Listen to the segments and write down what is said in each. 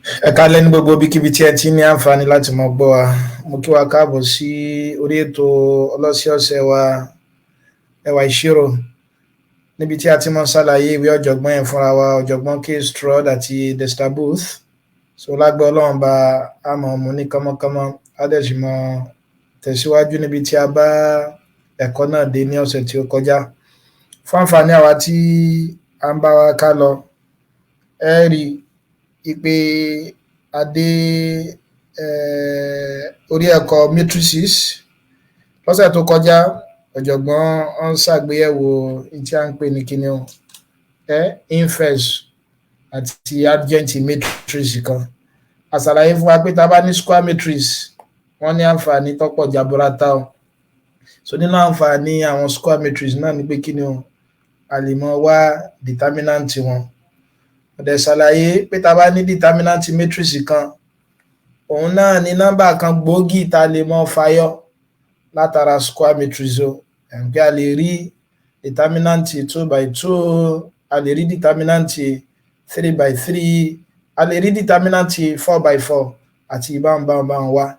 Ẹ káalẹ́ ní gbogbo ibikíbi tí ẹ ti ní àǹfààní láti máa gbọ́ wa. Mo kí wa káàbọ̀ sí orí ètò ọlọ́sẹ̀ọ̀sẹ̀ wa, Ẹwà Ìṣirò, níbi tí a ti máa ń ṣàlàyé ìwé ọ̀jọ̀gbọ́n yẹn fúnra wa, ọ̀jọ̀gbọ́n K. Stroud àti Dexter Booth. So lágbára Ọlọ́run bá a máa mú ní kánmọ́kánmọ́, á dẹ̀ sì máa tẹ̀síwájú níbi tí a bá ẹ̀kọ́ náà dé ní ọ̀sẹ̀ tí ó kọjá. Fún àǹfààní àwa tí à ń bá wa ká lọ, ẹ rí i pé a dé orí ẹ̀kọ́ matrices lọ́sẹ̀ tó kọjá. Ọ̀jọ̀gbọ́n ń ṣàgbéyẹ̀wò ohun tí à ń pè ní kíni o, inverse àti adjoint matrix kan. A ṣàlàyé fún wa pé tá a bá ní square matrix, wọ́n ní àǹfààní tó pọ̀ jaburata o. So nínú àǹfààní àwọn square matrix náà ni pé kíni o, a lè mọ wá determinant wọn. Mo dẹ̀ ṣàlàyé pé tá a bá ní determinant matrix kan, òun náà ní nọ́mbà kan gbòógì tá a lè mọ fàyọ látara square matrix o. Pé a lè rí determinant 2 by 2, a lè rí determinant 3 by 3, a lè rí determinant 4 by 4 àti báwọn báwọn báwọn wá.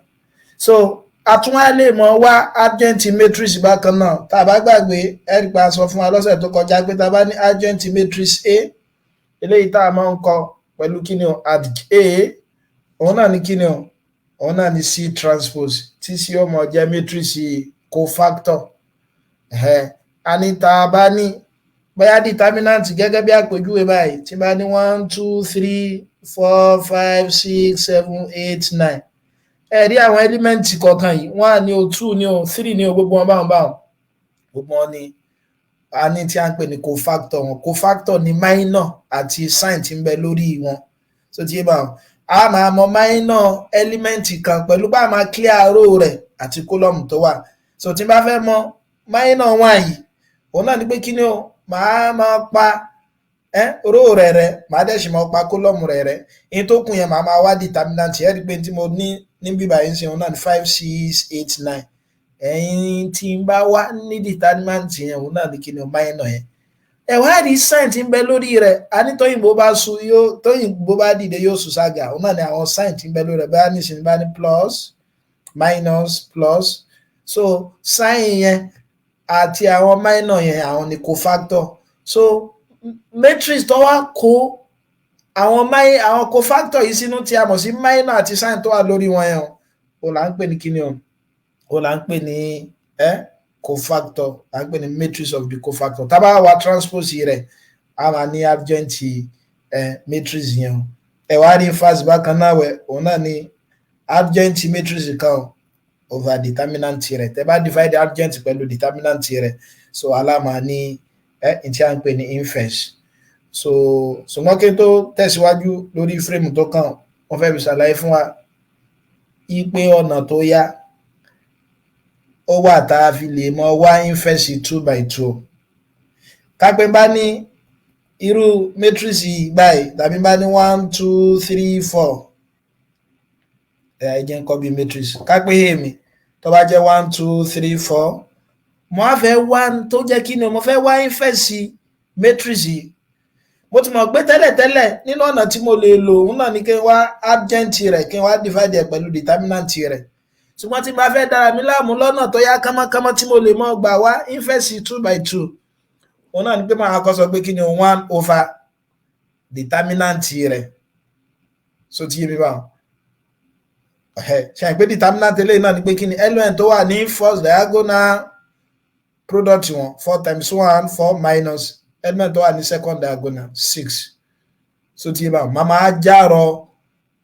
So a tún wá lè mọ wá adjoint matrix bákan náà. Tá a bá gbàgbé, ẹ rí pa sọ fún wa lọ́sẹ̀ tó kọjá pé tá a bá ní adjoint matrix A, eléyìí tá a máa ń kọ pẹ̀lú kíni o, adj A, òun náà ní kíni o, òun náà ní C transpose, tí C ó mọ jẹ́ matrix cofactor. A ní tá a bá ní bóyá determinant, gẹ́gẹ́ bí àpèjúwe báyìí, tí bá ní 1, 2, 3, 4, 5, 6, 7, 8, 9, ẹ rí àwọn element kọ̀ọ̀kan yìí, one ní o, two ní o, three ní o, gbogbo wọn báwọn báwọn, gbogbo wọn ní a ní tí a ń pè ní cofactor wọn. Cofactor ní minor àti sign tí ń bẹ lórí wọn. So tí yé báwọn, a máa mọ minor element kan pẹ̀lú bá a máa clear row rẹ̀ àti column tó wà. So tí n bá fẹ́ mọ minor one yìí, òun náà ni pé kí ni o, màá máa pa row rẹ̀, màá dẹ̀ sì máa pa column rẹ̀. In tó kù yẹn, màá máa wá determinant. Ẹ̀ rí i pé tí mo ní níbí báyìí ń ṣe, òun náà ní 5, 6, 8, 9. Ẹ̀yin tí n bá wá ní determinant yẹn, òun náà ní kí ni o, minor yẹn. Ẹ wá rí sign tí ń bẹ lórí rẹ̀. A ní tóyìnbó bá su yóò, tóyìnbó bá dìde yóò sùn ságà. Òun náà ní àwọn sign tí ń bẹ lórí rẹ̀. Bá nísìnyí, bá ní plus, minus, plus, so sign yẹn àti àwọn minor yẹn, àwọn ni cofactor. So matrix tó wá kó àwọn cofactor yìí sínú, tí a mọ̀ sí minor àti sign tó wà lórí wọn yẹn, o là ń pè ní kíni o, o là ń pè ní cofactor, là ń pè ní matrix of the cofactor. Tá bá wá transpose rẹ̀, a máa ní adjoint matrix yẹn o. Ẹ wá rí inverse bákan náà wẹ̀, òun náà ní adjoint matrix kan over determinant rẹ̀. Tẹ́ bá divide adjoint pẹ̀lú determinant rẹ̀, so aláma ní n tí a ń pè ní inverse. So ṣùgbọ́n kí n tó tẹ̀síwájú lórí frame tó kàn, wọ́n fẹ́ fi ṣàlàyé fún wa ipe ọ̀nà tó yá ó wà tá a fi lè mọ wá inverse 2 by 2. Kápẹ́ bá ní irú matrix yìí báyìí, tàbí bá ní 1, 2, 3, 4, ẹ jẹ́ n kọ́ bí matrix. Kápẹ́ èmi tó bá jẹ́ 1, 2, 3, 4, mo á fẹ́ wá tó jẹ́ kí ni, mo fẹ́ wá inverse matrix yìí. Mo ti mọ̀ pé tẹ́lẹ̀tẹ́lẹ̀, nínú ọ̀nà tí mo lè lò, òun náà ni kí n wá adjoint rẹ̀, kí n wá divide ẹ̀ pẹ̀lú determinant rẹ̀. Ṣùgbọ́n tí n bá fẹ́ dára mi láàmú, lọ́nà tó yá kánmọ́kánmọ́ tí mo lè mọ́ gbà wá inverse 2 by 2, òun náà ni pé màá kọ́ sọ pé kí ni, one over determinant rẹ̀. So ti yé mi báwọn? Ṣe àìpé determinant eléyìí náà ni pé kí ni, element tó wà ní first diagonal product wọn, 4 times 1, 4, minus element tó wà ní second diagonal, 6. So ti yé báwọn? Màá máa járọ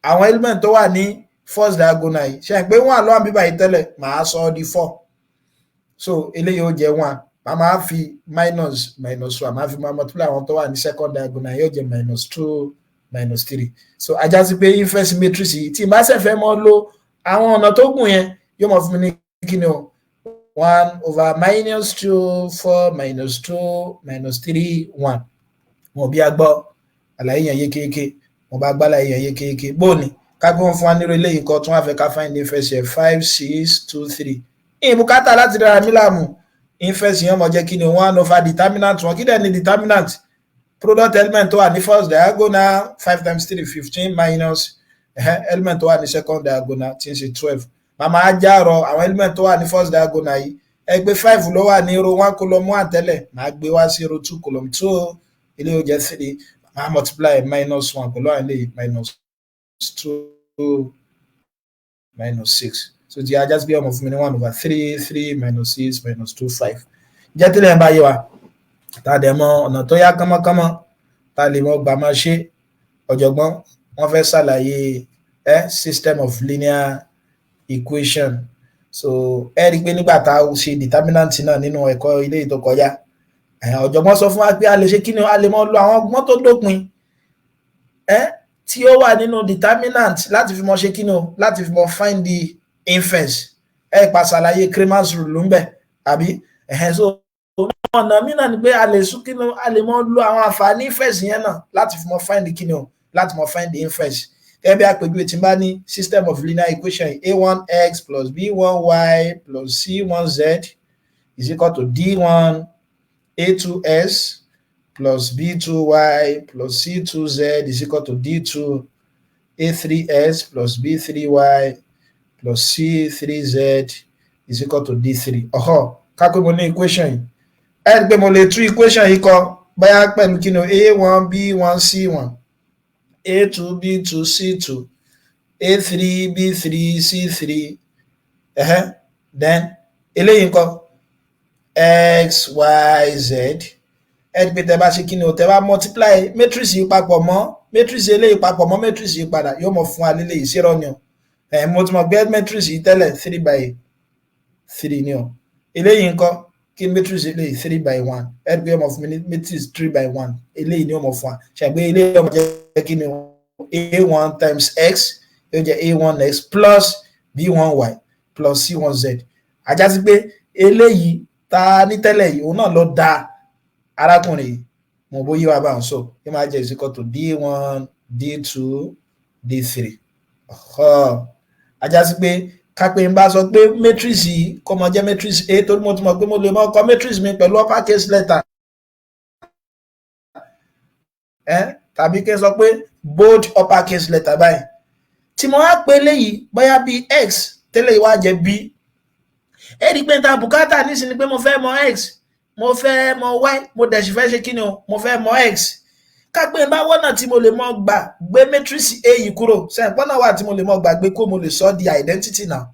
àwọn element tó wà ní first diagonal yìí. Ṣe àìpé one ló wà bíbá yìí tẹ́lẹ̀? Màá sọ ọ́ di 4. So eléyìí ó jẹ́ 1. Màá máa fi minus minus 1, màá fi máa multiply àwọn tó wà ní second diagonal, yóò jẹ́ minus 2 minus 3. So a já sí pé inverse matrix yìí, tí n bá ṣe fẹ́ mọ́ lo àwọn ọ̀nà tó gùn yẹn, yóò mọ̀ fún mi ní kí ni o, 1 over minus 2, 4, minus 2, minus 3, 1. Wọn bí a gbọ́ àlàyé yẹn yékéyéké? Wọn bá gbá àlàyé yẹn yékéyéké? Bóòní kápẹ́ wọn fún wa nírò eléyìí kan tún wá fẹ́ ká find inverse yẹn, 5, 6, 2, 3. Ìbùkátà láti dára mí láàmú. Inverse yẹn mọ̀ jẹ́ kí ni, 1 over determinant wọn. Kí dẹ̀ ni determinant? Product element tó wà ní first diagonal, 5 times 3, 15, minus Element tó wà ní second diagonal tí ń ṣe 12, màmá járọ àwọn element tó wà ní first diagonal yìí. Ẹ gbé 5 ló wà ní row one column one tẹ́lẹ̀, màá gbé wá sí row two column two. Eléyìí ó jẹ́ 3. Màá multiply minus one pẹ̀lú àwọn eléyìí, minus two minus six. So ti ajá sí pé ọmọ fún mi ní one over three, three minus six minus two, five. Jẹ́ tílẹ̀ ń bá yé wa, tá a dẹ̀ mọ ọ̀nà tó yá kánmọ́kánmọ́ tá a lè mọ gbà máa ṣe. Ọ̀jọ̀gbọ́n wọ́n fẹ́ ṣàlàyé system of linear equation. So ẹ rí i pé nígbà tá a ṣe determinant náà nínú ẹ̀kọ́ ilé tó kọjá, ọ̀jọ̀gbọ́n sọ fún wa pé a lè ṣe kí ni? A lè mọ lo àwọn ọgbọ́n tó dópin tí ó wà nínú determinant láti fi mọ ṣe kí ni o, láti fi mọ find the inverse. Ẹ pa ṣàlàyé Cramer's rule ló ń bẹ àbí? So ọ̀nà mìíràn ni pé a lè sún kí ni, a lè mọ lo àwọn àǹfààní inverse yẹn náà láti fi mọ find kí ni o, láti mọ find the inverse. Gẹ́gẹ́ bí àpèjúwe, tí n bá ní system of linear equation a1x plus b1y plus c1z is equal to d1, a2x plus b2y plus c2z is equal to d2, a3x plus b3y plus c3z is equal to d3. Ọ̀họ́, ká pé mo ní equation yìí, ẹ rí i pé mo lè tú equation yìí kọ bóyá pẹ̀lú kí ni o, a1 b1 c1, a2 b2 c2, a3 b3 c3. Then eléyìí ńkọ́? X, y, z. Ẹ rí i pé tẹ bá ṣe kí ni o, tẹ bá multiply matrix yìí papọ̀ mọ́ matrix eléyìí, papọ̀ mọ́ matrix yìí padà, yóò mọ̀ fún wa léléyìí. Sí irọ́ ni o? Ẹ̀ mo ti mọ̀ gbé matrix yìí tẹ́lẹ̀, 3 by 3 ni o. Eléyìí ńkọ́? Kí ni matrix eléyìí? 3 by 1. Ẹ rí i pé yóò mọ̀ fún mi ní matrix 3 by 1. Eléyìí ni yóò mọ̀ fún wa ṣàgbé. Eléyìí yóò mọ̀ jẹ́ kí ni o? A1 times x yóò jẹ́ a1x plus b1y plus c1z. Ajá sí pé eléyìí tá a ní tẹ́lẹ̀ yìí, òun náà ló da arákùnrin yìí. Mo bóyá wà báwọn, so yóò máa jẹ́ is equal to d1, d2, d3. Ajá sí pé kápẹ́ ń bá sọ pé matrix yìí kó máa jẹ́ matrix A, torí mo ti mọ̀ pé mo lè máa kọ matrix mi pẹ̀lú upper case letter tàbí kí n sọ pé bold upper case letter báyìí. Tí mo wá pè léyìí bóyá bí x, tẹ́lẹ̀ yìí wá jẹ́ b, ẹ rí i pé ta bùkátà nísìnyí pé mo fẹ́ mọ x, mo fẹ́ mọ y, mo dẹ̀ sì fẹ́ ṣe kí ni o, mo fẹ́ mọ x. Kápẹ́ bá wọ́nà tí mo lè mọ gbà gbé matrix A yìí kúrò, sẹ́ǹpọ́nà wà tí mo lè mọ gbà gbé kó, mo lè sọ di identity náà.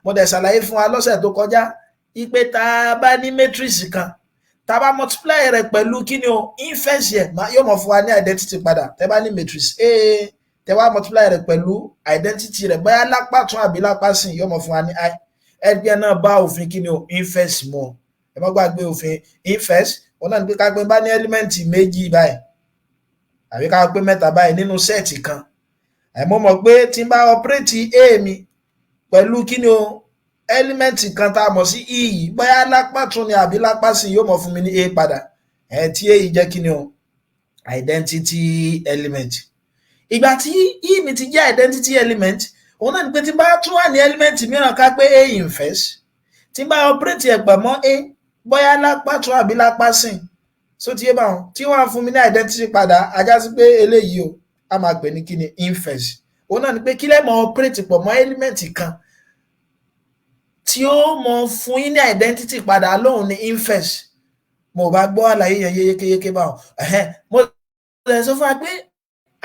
Mo dẹ̀ ṣàlàyé fún wa lọ́sẹ̀ tó kọjá ipe tá a bá ní matrix kan, tá a bá multiply rẹ̀ pẹ̀lú kí ni o, inverse yẹ, yóò mọ̀ fún wa ní identity padà. Tẹ́ bá ní matrix A, tẹ́ wá multiply rẹ̀ pẹ̀lú identity rẹ̀, bóyá lápá tún àbí lápá sìn, yóò mọ̀ fún wa ní i. Ẹgbẹ́ náà bá òfin kí ni o, inverse mu. Ẹ má gbàgbé òfin inverse wọn náà ní pé ká pé bá ní element méjì báyìí àbí ká pé mẹ́ta báyìí nínú set kan, àìmọ́ mọ̀ pé tí n bá operate A mi pẹ̀lú kí ni o, element kan tá a mọ̀ sí e yìí, bóyá lápá tún ni àbí lápá sí, yóò mọ̀ fún mi ní a padà. Ẹ̀ tí a yìí jẹ́ kí ni o, identity element. Ìgbà tí e mi ti jẹ́ identity element, òun náà ni pé tí n bá tún wà ní element mìíràn, ká pé a inverse, tí n bá operate ẹ̀ pẹ̀ mọ́ a, bóyá lápá tún àbí lápá sìn, so ti yé báwọn, tí wọ́n á fún mi ní identity padà, ajá sí pé eléyìí o, a máa pè ní kí ni, inverse. Òun náà ni pé kí lẹ́ mọ̀ operate pọ̀ mọ́ element kan tí ó mọ fún yín ní identity padà lóhùn ní inverse. Mo bá gbọ́ àlàyé yẹn yékéyéké báwọn. Mo lè sọ fún wa pé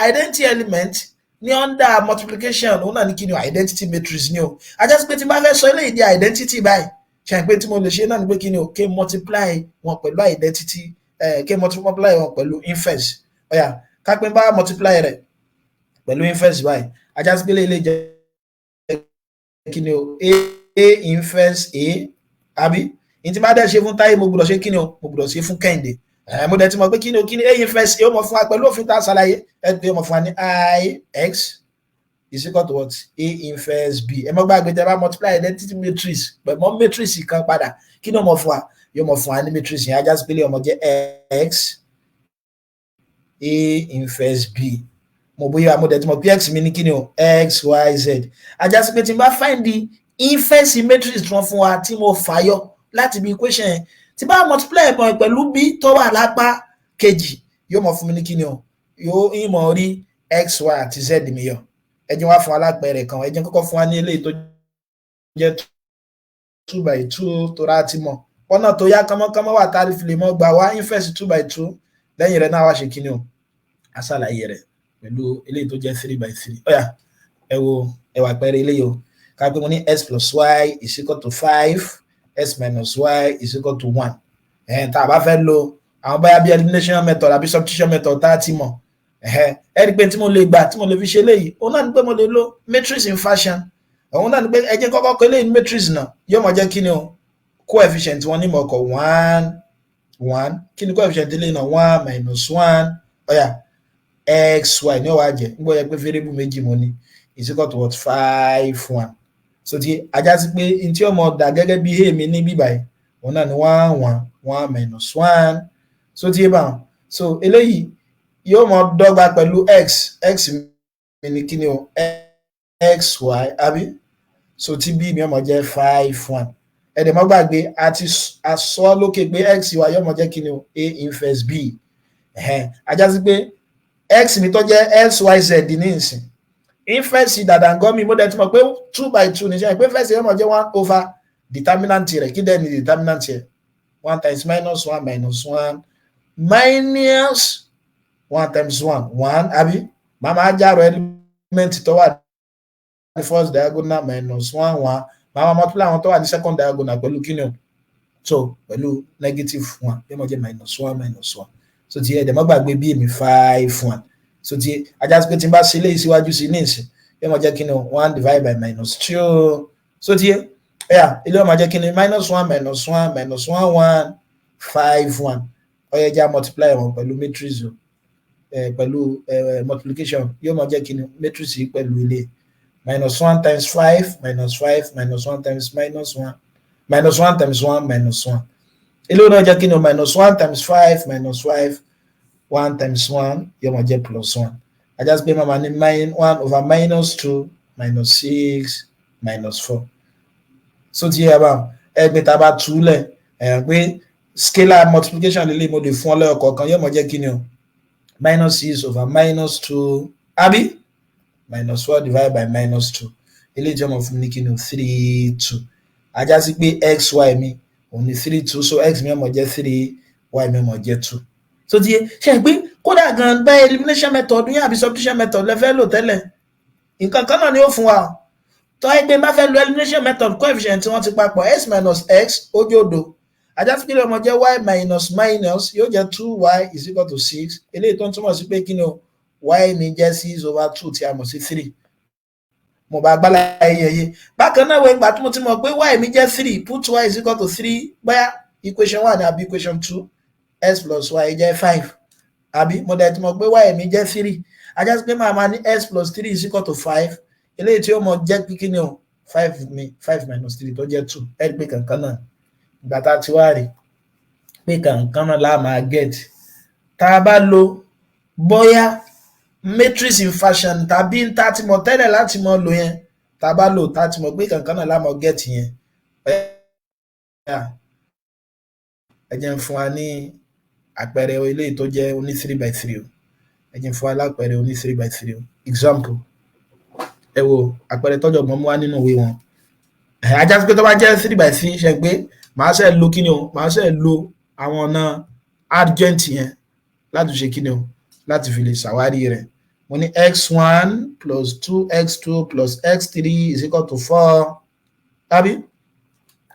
identity element ní under multiplication, òun náà ní kí ni o, identity matrix ni o. Ajá sí pé tí n bá fẹ́ sọ eléyìí di identity báyìí, ṣe pé tí mo lè ṣe náà ni pé kí ni o, kí n multiply wọn pẹ̀lú identity, kí n multiply wọn pẹ̀lú inverse. Ọ̀yà, kápẹ́ bá multiply rẹ̀ pẹ̀lú inverse báyìí, ajá sí pé lè jẹ́ kí ni o, a inverse a, àbí? Ní tí bá dẹ̀ ṣe fún Táyé, mo gbọ́dọ̀ ṣe kí ni o, mo gbọ́dọ̀ ṣe fún Kẹ́hìndé. Mo dẹ̀ ti mọ̀ pé kí ni o, kí ni a inverse a ó mọ̀ fún wa pẹ̀lú òfin tá a ṣàlàyé? Ẹ pé ó mọ̀ fún wa ní i x is equal to what? A inverse b. Ẹ mọ́ gbàgbé, tẹ́ bá multiply identity matrix pẹ̀lú matrix kan padà, kí ni ó mọ̀ fún wa? Yóò mọ̀ fún wa ní matrix yẹn. Ajá sí pé lè ọmọ jẹ́ x a inverse b. Mo bóyá mo dẹ̀ ti mọ̀ pé x mi ní kí ni o, x, y, z. Ajá sí pé tí n bá find the inverse matrix tí wọ́n fún wa, tí mo fàyọ láti bí equation yẹn, tí bá multiply ẹ̀ pẹ̀lú b tó wà lápá kejì, yóò mọ̀ fún mi ní kí ni o, yóò ìmọ̀ rí x, y àti z mi yọ. Ẹ jẹ́ wá fún wa lápẹẹrẹ kan. Ẹ jẹ́ kọ́kọ́ fún wa ní eléyìí tó jẹ́ 2 by 2, tó rà ti mọ̀ ọ̀nà tó yá kánmọ́kánmọ́ wà tá a fi lè mọ́ gbà wá inverse 2 by 2. Lẹ́yìn rẹ̀ náà, wá ṣe kíni o, a ṣàlàyé rẹ̀ pẹ̀lú eléyìí tó jẹ́ 3 by 3. Ó yá, ẹ wo, ẹ wà pẹ́rẹ́ eléyìí o. Ká pé mo ní x plus y is equal to 5, x minus y is equal to 1. Ẹ̀hẹ́n, tá a bá fẹ́ lo àwọn báyà bí elimination method àbí substitution method tá a ti mọ̀, ẹ̀hẹ́n, ẹ rí i pé tí mo lè gbà tí mo lè fi ṣe eléyìí, òun náà ni pé mo lè lo matrix inversion. Òun náà ni pé ẹ jẹ́ kọ́kọ́ kọ eléyìí ní matrix náà. Yóò máa jẹ́ kí ni o? Coefficient wọn ní mọ̀ọ́kọ̀ 1 1. Kí ni coefficient eléyìí náà? 1 minus 1. Ó yá, x y ní ó wá jẹ́ nígbà yẹ pé variable méjì mo ní, is equal to what? 5 1. So ti ajá sí pé n tí ọmọ dà gẹ́gẹ́ bí èmi ní bíbáyìí, òun náà ni 1 1 1 minus 1. So ti yé báwọn. So eléyìí yóò mọ dọ́gba pẹ̀lú x. X mi ní kí ni o? X y, àbí? So tí b mi ọmọ jẹ́ 5 1. Ẹ̀dẹ̀ mọ́ gbàgbé, àti asọ́ lókè pé x y yóò mọ jẹ́ kí ni o? A inverse b. Ajá sí pé x mi tó jẹ́ x y z ní ìsìn, inverse dàdàngọ́ mi, mo dẹ̀ ti mọ̀ pé 2 by 2 ní sẹ́yìn, pé inverse yóò mọ̀ jẹ́ one over determinant rẹ̀. Kí dẹ̀ ni determinant rẹ̀? One times minus one minus one minus one times one one, àbí? Màá máa jàrọ̀ element tó wà ní first diagonal, minus one one. Màá máa multiply àwọn tó wà ní second diagonal pẹ̀lú kíni o? So pẹ̀lú negative one, yóò máa jẹ́ minus one minus one. So ti ẹ̀dẹ̀ mọ́ gbàgbé bí èmi 5 1. So ti ajá sí pé tí n bá ṣe eléyìí síwájú sí ní ìsìn, yóò máa jẹ́ kíni o? One divided by minus two. So ti ẹ̀yà ilé ó máa jẹ́ kíni? Minus one minus one minus one one five one. Ó yá, jẹ́ á multiply wọn pẹ̀lú matrix o, pẹ̀lú multiplication. Yóò máa jẹ́ kíni? Matrix yìí pẹ̀lú ilé minus one times five minus five minus one times minus one minus one times one minus one. Ilé náà jẹ́ kíni o? Minus one times five minus five, one times one yóò máa jẹ́ plus one. Ajá sí pé màmá ní one over minus two minus six minus four. So ti yẹ bá ẹgbẹ́ tá a bá túlẹ̀ ẹ̀ pé scalar multiplication lè mo lè fún ọ lẹ́yọ̀ kọ̀ọ̀kan, yóò máa jẹ́ kíni o? Minus six over minus two, àbí? Minus four divided by minus two. Eléyìí jẹ́ ọmọ fún mi ní kíni o? 3 2. Ajá sí pé x y mi òun ní 3 2. So x mi ó máa jẹ́ three, y mi ó máa jẹ́ two. So ti yé ṣe pé kódà gan bá elimination method yín àbí substitution method lẹ fẹ́ lò tẹ́lẹ̀, nǹkan kan náà ni ó fún wa. Tó ẹgbẹ́ bá fẹ́ lo elimination method, coefficient tí wọ́n ti papọ̀, x minus x ó jẹ́ òdo. Ajá sí pé ọmọ jẹ́ y minus minus, yóò jẹ́ two y is equal to six. Eléyìí tó ń túmọ̀ sí pé kí ni o? Y mi jẹ́ six over two, tí a mọ̀ sí three. Mo bá gbálá ẹyẹ yé bákan náà wẹ̀. Ìgbà tí mo ti mọ̀ pé y mi jẹ́ three, put y is equal to three, bóyá equation one àbí equation two, x plus y jẹ́ five, àbí? Mo dẹ̀ ti mọ̀ pé y mi jẹ́ three. Ajá sí pé màá máa ní x plus three is equal to five. Eléyìí tí ó mọ jẹ́ kí ni o? Five mi, five minus three tó jẹ́ two. Ẹ rí pé kankan náà, ìgbà tá a ti wá rí pé kankan náà la máa get tá a bá lo bóyá matrix inversion tàbí tá a ti mọ̀ tẹ́lẹ̀ láti mọ̀ lò yẹn, tá a bá lò, tá a ti mọ̀ pé kankan náà la mọ̀ get yẹn. Ẹ jẹ́ ń fún wa ní àpẹẹrẹ eléyìí tó jẹ́ oní 3 by 3 o. Ẹ jẹ́ ń fún wa lápẹẹrẹ oní 3 by 3 o. Example, ẹ wo àpẹẹrẹ tọ́jọ̀gbọ́n mú wá nínú ìwé wọn. Ajá sí pé tó bá jẹ́ 3 by 3, ṣe pé màá ṣe lo kíni o? Màá ṣe lo àwọn ọ̀nà adjoint yẹn láti ṣe kíni o? Láti fi lè ṣàwárí rẹ̀. Mo ní x one plus two x two plus x three is equal to four, tàbí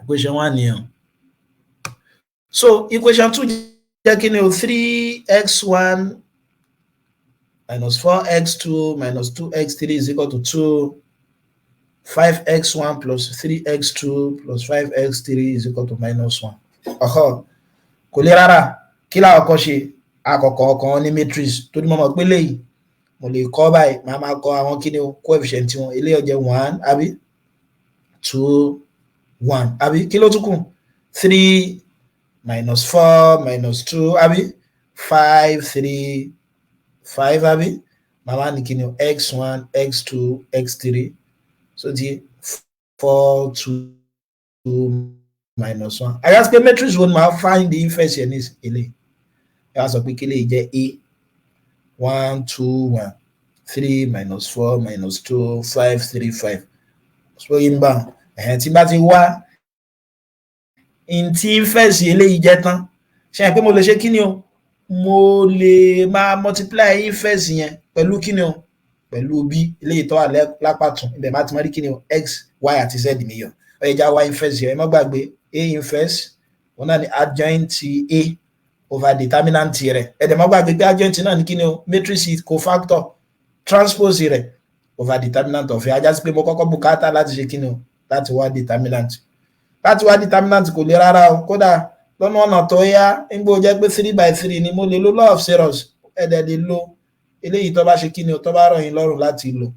equation one nìyẹn. So equation two jẹ́ kíni o? Three x one minus four x two minus two x three is equal to two, five x one plus three x two plus five x three is equal to minus one. Ọ̀họ́, kò lè rárá. Kí láwọn kọ́ ṣe? Àkọ́kọ́ ọkàn ní matrix tó ní mo mọ̀ pé léyìí mo lè kọ́ báyìí. Màá máa kọ àwọn kí ni o? Coefficient wọn. Eléyìí ó jẹ́ one, àbí? Two one, àbí? Kí ló tún kù? Three minus four minus two, àbí? Five three five, àbí? Màá máa ní kí ni o? X one, x two, x three. So di four two two minus one. Àyà sí pé matrix wo ni màá find the inverse yẹn ní? Eléyìí ẹ wá sọ pé kí lè jẹ́ a one two one. Three minus four minus two, five, three, five. So yín bá ẹ̀hẹ́n tí bá ti wá n tí inverse eléyìí jẹ́ tán, ṣe é pé mo lè ṣe kí ni o? Mo lè máa multiply inverse yẹn pẹ̀lú kí ni o? Pẹ̀lú b eléyìí tó wà lápá tún. Ibẹ̀ máa ti mọ̀ rí kí ni o? X, y àti z mi yọ. Ó yẹ já wá inverse yẹn. Ẹ má gbàgbé, A inverse òun náà ni adjoint A over determinant rẹ̀. Ẹ dẹ̀ má gbàgbé pé adjoint náà ní kí ni o? Matrix cofactor transpose rẹ̀ over determinant of A. Á já sí pé mo kọ́kọ́ bùkátà láti ṣe kí ni o? Láti wá determinant. Láti wá determinant kò le rárá o. Kódà lọ́nà ọ̀nà tó yá, nígbà ó jẹ́ pé three by three ni, mo lè lo law of zeros. Ẹ dẹ̀ lè lo eléyìí tó bá ṣe kí ni o, tó bá rọ̀ yín lọ́rùn láti lò.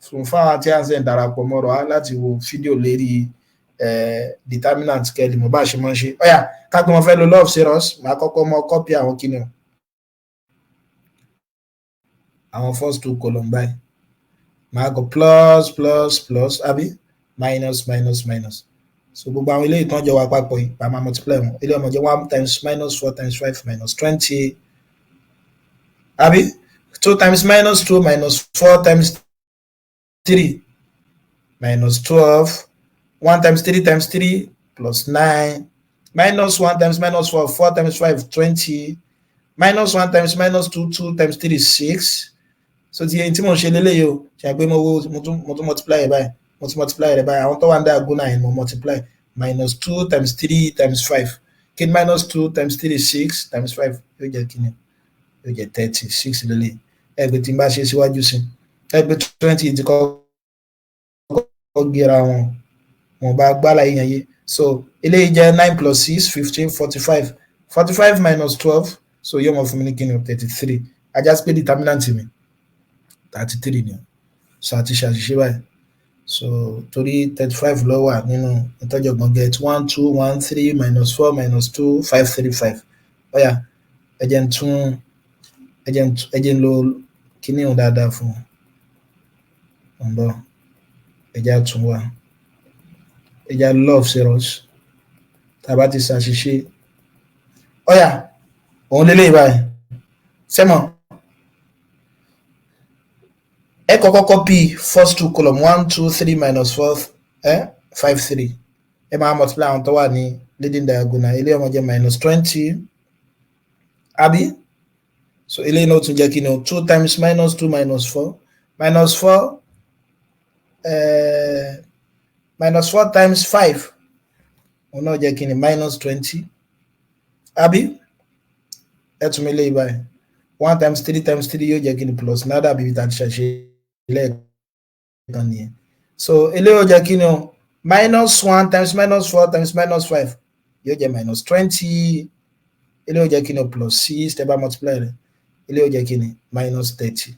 Fún fáwọn tí a ń sẹ̀ ń darapọ̀ mọ́rọ̀ á láti wo fídíò lérí determinant kẹ́lì mo bá ṣe mọ́ ṣe. Ọ̀yà kápẹ́ mo fẹ́ lo law of zeros, màá kọ́kọ́ mọ copy àwọn kí ni o, àwọn first two column báyìí. Màá kọ plus, plus, plus, àbí minus, minus, minus. So gbogbo àwọn eléyìí tán jọ wà papọ̀ yìí, màá máa multiply wọn. Eléyìí ó máa jẹ́ one times minus four times five, minus 20, àbí two times minus two minus four times three, minus 12, one times three times three, plus nine, minus one times minus four, four times five, 20, minus one times minus two, two times three, six. So ti yẹn tí mo ń ṣe léléyìí o, ṣe pé mo wo mo tún multiply rẹ̀ báyìí, mo tún multiply rẹ̀ báyìí. Àwọn tó wà ní diagonal yẹn, mo multiply minus two times three times five. Kí ni minus two times three? Six times five yóò jẹ́ kí ni? Yóò jẹ́ 36 lélẹ̀. Ẹgbẹ́ tí n bá ṣe síwájú sí ẹgbẹ́ 20 ti kọ́kọ́ gé ra wọn, wọn bá gbálà yẹn yé. So eléyìí jẹ́ nine plus six, 15, 45. 45 minus 12, so yóò mọ fún mi ní kí ni? 33. Á já sí pé determinant mi, 33 ni o. So àti ṣàṣìṣe báyìí. So torí 35 ló wà nínú ìtọ́jọ̀gbọ́n get one, two, one, three, minus four, minus two, five, three, five. Ó yá, ẹ jẹ́ n tún ẹ jẹ́ n lo kíní òun dáadáa fún un bọ̀. Ẹ jẹ́ àtún wá, ẹ jẹ́ law of zeros. Tá a bá ti ṣàṣìṣe, ó yá, òun lélẹ́yìí báyìí. Sẹ́mọ̀ ẹ kọ́kọ́ copy first two column, one, two, three, minus four, five, three. Ẹ máa multiply àwọn tó wà ní leading diagonal. Eléyìí ó máa jẹ́ minus 20, àbí? So eléyìí náà tún jẹ́ kí ni o? Two times minus two minus four, minus four, minus four times five, òun náà jẹ́ kí ni? Minus 20, àbí? Ẹ tún mi léyìí báyìí, one times three times three yóò jẹ́ kí ni? Plus nine. Dàbí ibi tá a ti ṣàṣe lẹ́ẹ̀kan nìyẹn. So eléyìí ó jẹ́ kí ni o? Minus one times minus four times minus five yóò jẹ́ minus 20. Eléyìí ó jẹ́ kí ni o? Plus six. Tẹ́ bá multiply rẹ̀, eléyìí ó jẹ́ kí ni? Minus 30.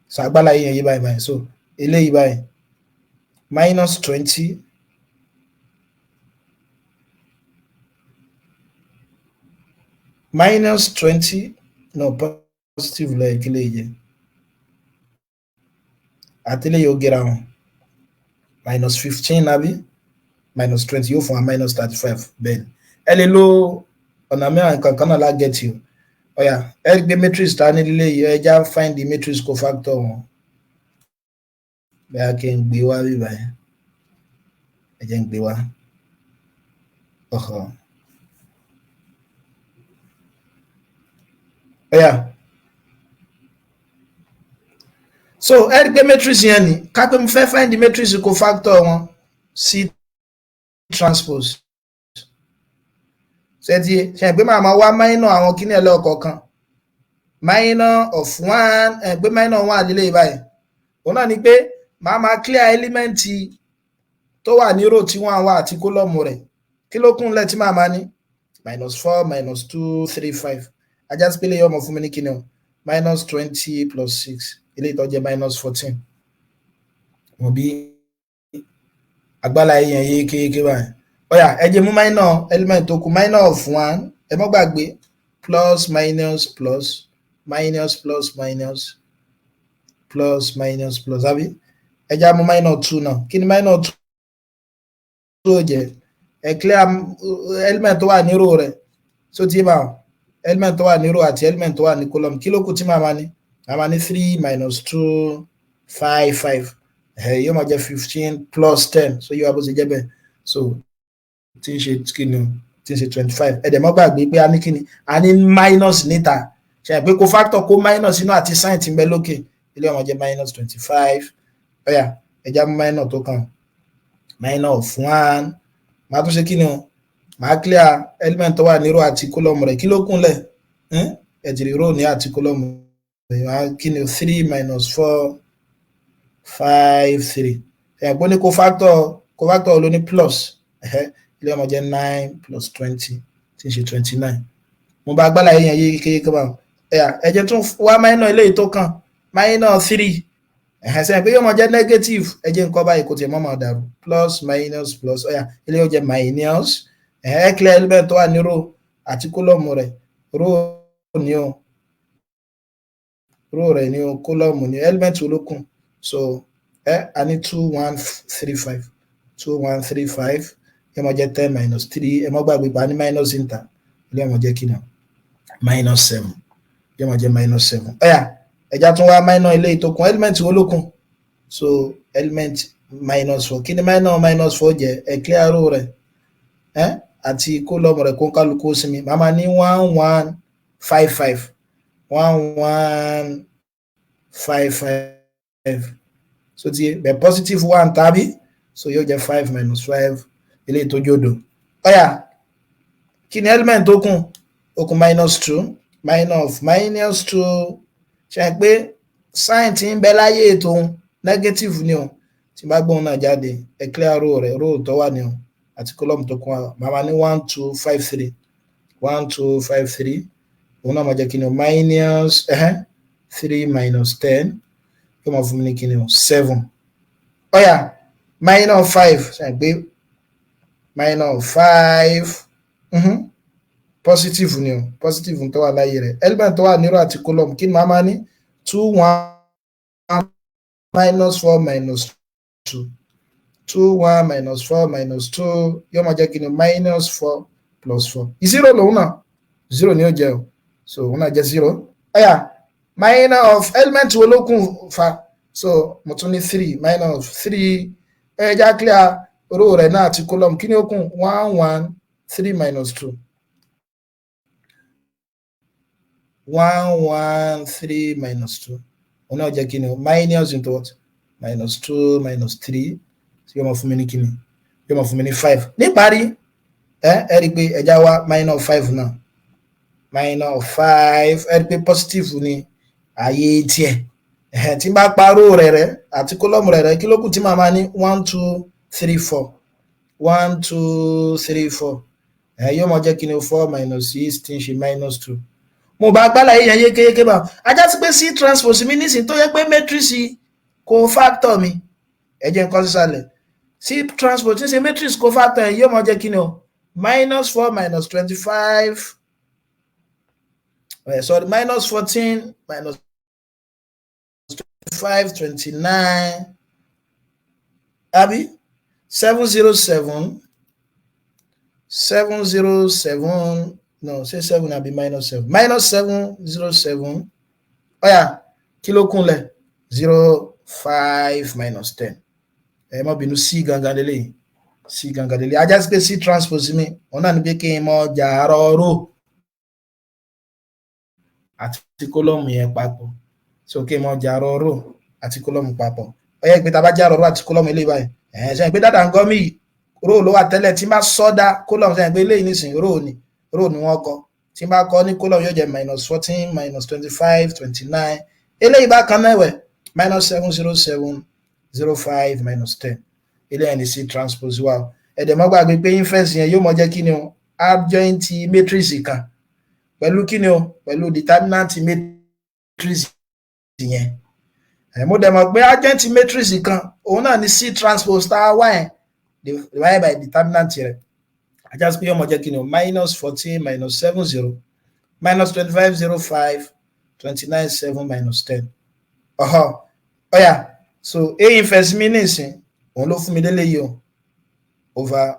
So agbára yìí yẹn yí báyìí báyìí. So eléyìí báyìí, minus 20 minus 20, no, positive lọ kí lè jẹ́, àti eléyìí ó gé ra wọn, minus 15, àbí minus 20, yóò fún wa minus 35. Bẹ́ẹ̀ ni, ẹ lè lo ọ̀nà mìíràn kankan náà lágẹ̀tì o. Ó yá, ẹ gbé matrix ta ní lílé yìí, ẹ já find the matrix cofactor wọn. Bẹ́ẹ̀ kí n gbé wá bí báyìí, ẹ jẹ́ n gbé wá ọ̀họ̀. Ó yá, so ẹ rí pé matrix yẹn ni ká pé mo fẹ́ find the matrix cofactor wọn, C transpose. Ṣe ti ṣe pé màá máa wá minor àwọn kíní ẹ̀ lọ́kọ̀ọ̀kan? Minor of one, ẹ̀ pé minor one àdílé báyìí, òun náà ni pé màá máa clear element tó wà ní row tí wọ́n wà àti column rẹ̀. Kí ló kún lẹ̀ tí màá máa ní? Minus four, minus two, three, five. Á já sí pé eléyìí ó máa fún mi ní kíni o? Minus 20 plus six, eléyìí tó jẹ́ minus 14. Mo bí agbára yẹn yékéyéké báyìí. Ó yá, ẹ jẹ́ mú minor element tó kù, minor of one. Ẹ mọ́ gbàgbé, plus, minus, plus, minus, plus, minus, plus, minus, plus, àbí? Ẹ já mú minor two náà. Kí ni minor two ó jẹ́? Ẹ clear element tó wà ní row rẹ̀. So tí bá element tó wà ní row àti element tó wà ní column, kí ló kù tí màá máa ní? A máa ní three minus two, five, five, yóò máa jẹ́ 15 plus 10. So yóò wá bó ṣe jẹ́ bẹ́ẹ̀. So tí ń ṣe kí ni o? Tí ń ṣe 25. Ẹ dẹ̀ mọ́ gbàgbé pé a ní kí ni? A ní minus níta. Ṣe pé cofactor kó minus inú àti sign tí ń bẹ lókè ilé ọmọ jẹ́ minus 25. Ó yá, ẹ jẹ́ á mú minor tó kàn, minor of one. Màá tún ṣe kí ni o? Màá clear element tó wà ní row àti column rẹ̀. Kí ló kúnlẹ̀? Ẹ ti rí row ní àti column rẹ̀. Màá kí ni o? Three minus four, five, three. Ẹ̀ gbọ́ ní cofactor, cofactor ló ní plus. Ilé ọmọ jẹ́ 9 plus 20, tí ń ṣe 29. Mo bá gbálà yẹn yé kékeré báwọn. Ẹ jẹ́ tún wá minor eléyìí tó kàn, minor three. Ẹ̀hẹ́n, sẹ́yìn pé yóò máa jẹ́ negative. Ẹ jẹ́ nǹkan báyìí kò tiẹ̀ mọ́ máa dàrú. Plus, minus, plus. Ó yá, eléyìí yóò jẹ́ minus. Ẹ̀hẹ́n, clear element tó wà ní row àti column rẹ̀. Row ní o, row rẹ̀ ní o, column ní. Element wo ló kù? So ẹ a ní two, one, three, five. Two, one, three, five yóò máa jẹ́ 10 minus three. Ẹ má gbàgbé pa ní minus inter. Eléyìí máa jẹ́ kí ni? Minus seven. Yóò máa jẹ́ minus seven. Ó yá, ẹ jẹ́ á tún wá minor eléyìí tó kún. Element wo ló kún? So element minus four. Kí ni minor minus four jẹ́? Ẹ clear row rẹ̀ ẹ àti column rẹ̀, kó kálukú sinmi. Màá máa ní one, one, five, five. One, one, five, five. So ti bẹ̀ positive one tàbí, so yóò jẹ́ five minus five, eléyìí tó jòdò. Ó yá, kí ni element tó kù? Ó kù minus two. Minor of minus two, ṣe pé sign tí ń bẹ láyé ètò negative ni o. Tí bá gbóhùn náà jáde, ẹ clear row rẹ̀, row tó wà ní o àti column tó kún wa. Màá ní one, two, five, three. One, two, five, three. Òun náà máa jẹ́ kí ni o? Minus three minus 10 yóò máa fún mi ní kí ni o? Seven. Ó yá, minor five. Ṣe pé minor five positive ni o, positive tó wà láyé rẹ̀. Element tó wà ní row àti column, kí ni màá máa ní? Two, one, minus four minus two. Two, one, minus four minus two yóò máa jẹ́ kí ni? Minus four plus four, zero lòun náà, zero ni ó jẹ́ o. So òun náà jẹ́ zero. Ó yá, minor of element wo ló kù fa? So mo tún ní three. Minor of three, ẹ jẹ́ á clear row rẹ̀ náà àti column. Kí ni ó kù? One, one, three minus two. One, one, three minus two, òun náà jẹ́ kí ni o? Minus into what? Minus two minus three, tí yóò máa fún mi ní kí ni? Yóò máa fún mi ní five. Níparí, ẹ rí i pé ẹ jẹ́ á wá minor five náà. Minor five, ẹ rí i pé positive ni ààyè tiẹ̀. Tí n bá pa row rẹ̀ àti column rẹ̀, kí ló kù tí màá máa ní? One, two, three, four. One, two, three, four. Yóò máa jẹ́ kí ni? Four minus six, tí ń ṣe minus two. Mo bá gbálà yẹn yékéyéké bá a já sí pé C transpose mi nísìnyí, tó yẹ pé matrix cofactor mi, ẹ jẹ́ nǹkan sísàlẹ̀. C transpose tí ń ṣe matrix cofactor yẹn yóò máa jẹ́ kí ni o? Minus four minus 25, sorry, minus 14 minus 25, 29, àbí seven zero seven, seven zero seven, no, say seven àbí minus seven, minus seven zero seven. Ó yá, kí ló kúnlẹ̀? Zero, five minus 10. Ẹ má bínú, c gangan lélẹ́yìí, c gangan lélẹ́yìí. A já sí pé C transpose mi, òun náà ní pé kí n mọ jàárọ̀ row àti column yẹn papọ̀. So kí n mọ jàárọ̀ row àti column papọ̀. Ó yẹ pé tá a bá jàárọ̀ row àti column eléyìí báyìí, ẹ̀ ṣe pé dáadáa ń gọ́ mí, row ló wà tẹ́lẹ̀. Tí n bá sọ́dá column, ṣe pé eléyìí nísìnyí row ni, row ni wọ́n kọ. Tí n bá kọ ní column, yóò jẹ́ minus 14 minus 25, 29. Eléyìí bákan náà ẹ̀wẹ̀, minus seven zero seven, zero five minus 10. Eléyìí ní C transpose wa. Ẹ dẹ̀ má gbàgbé pé inverse yẹn yóò mọ jẹ́ kí ni o? Adjoint matrix kan pẹ̀lú kí ni o? Pẹ̀lú determinant matrix yẹn. Mo dẹ̀ mọ̀ pé adjoint matrix kan, òun náà ní C transpose tá a wá yẹn divided by determinant rẹ̀. A já sí pé yóò mọ jẹ́ kí ni o? Minus 14 minus seven zero minus 25 zero five 29 seven minus 10. Ọ̀họ́, ó yá, so A inverse mi nísìn, òun ló fún mi lélẹ́yìí o, over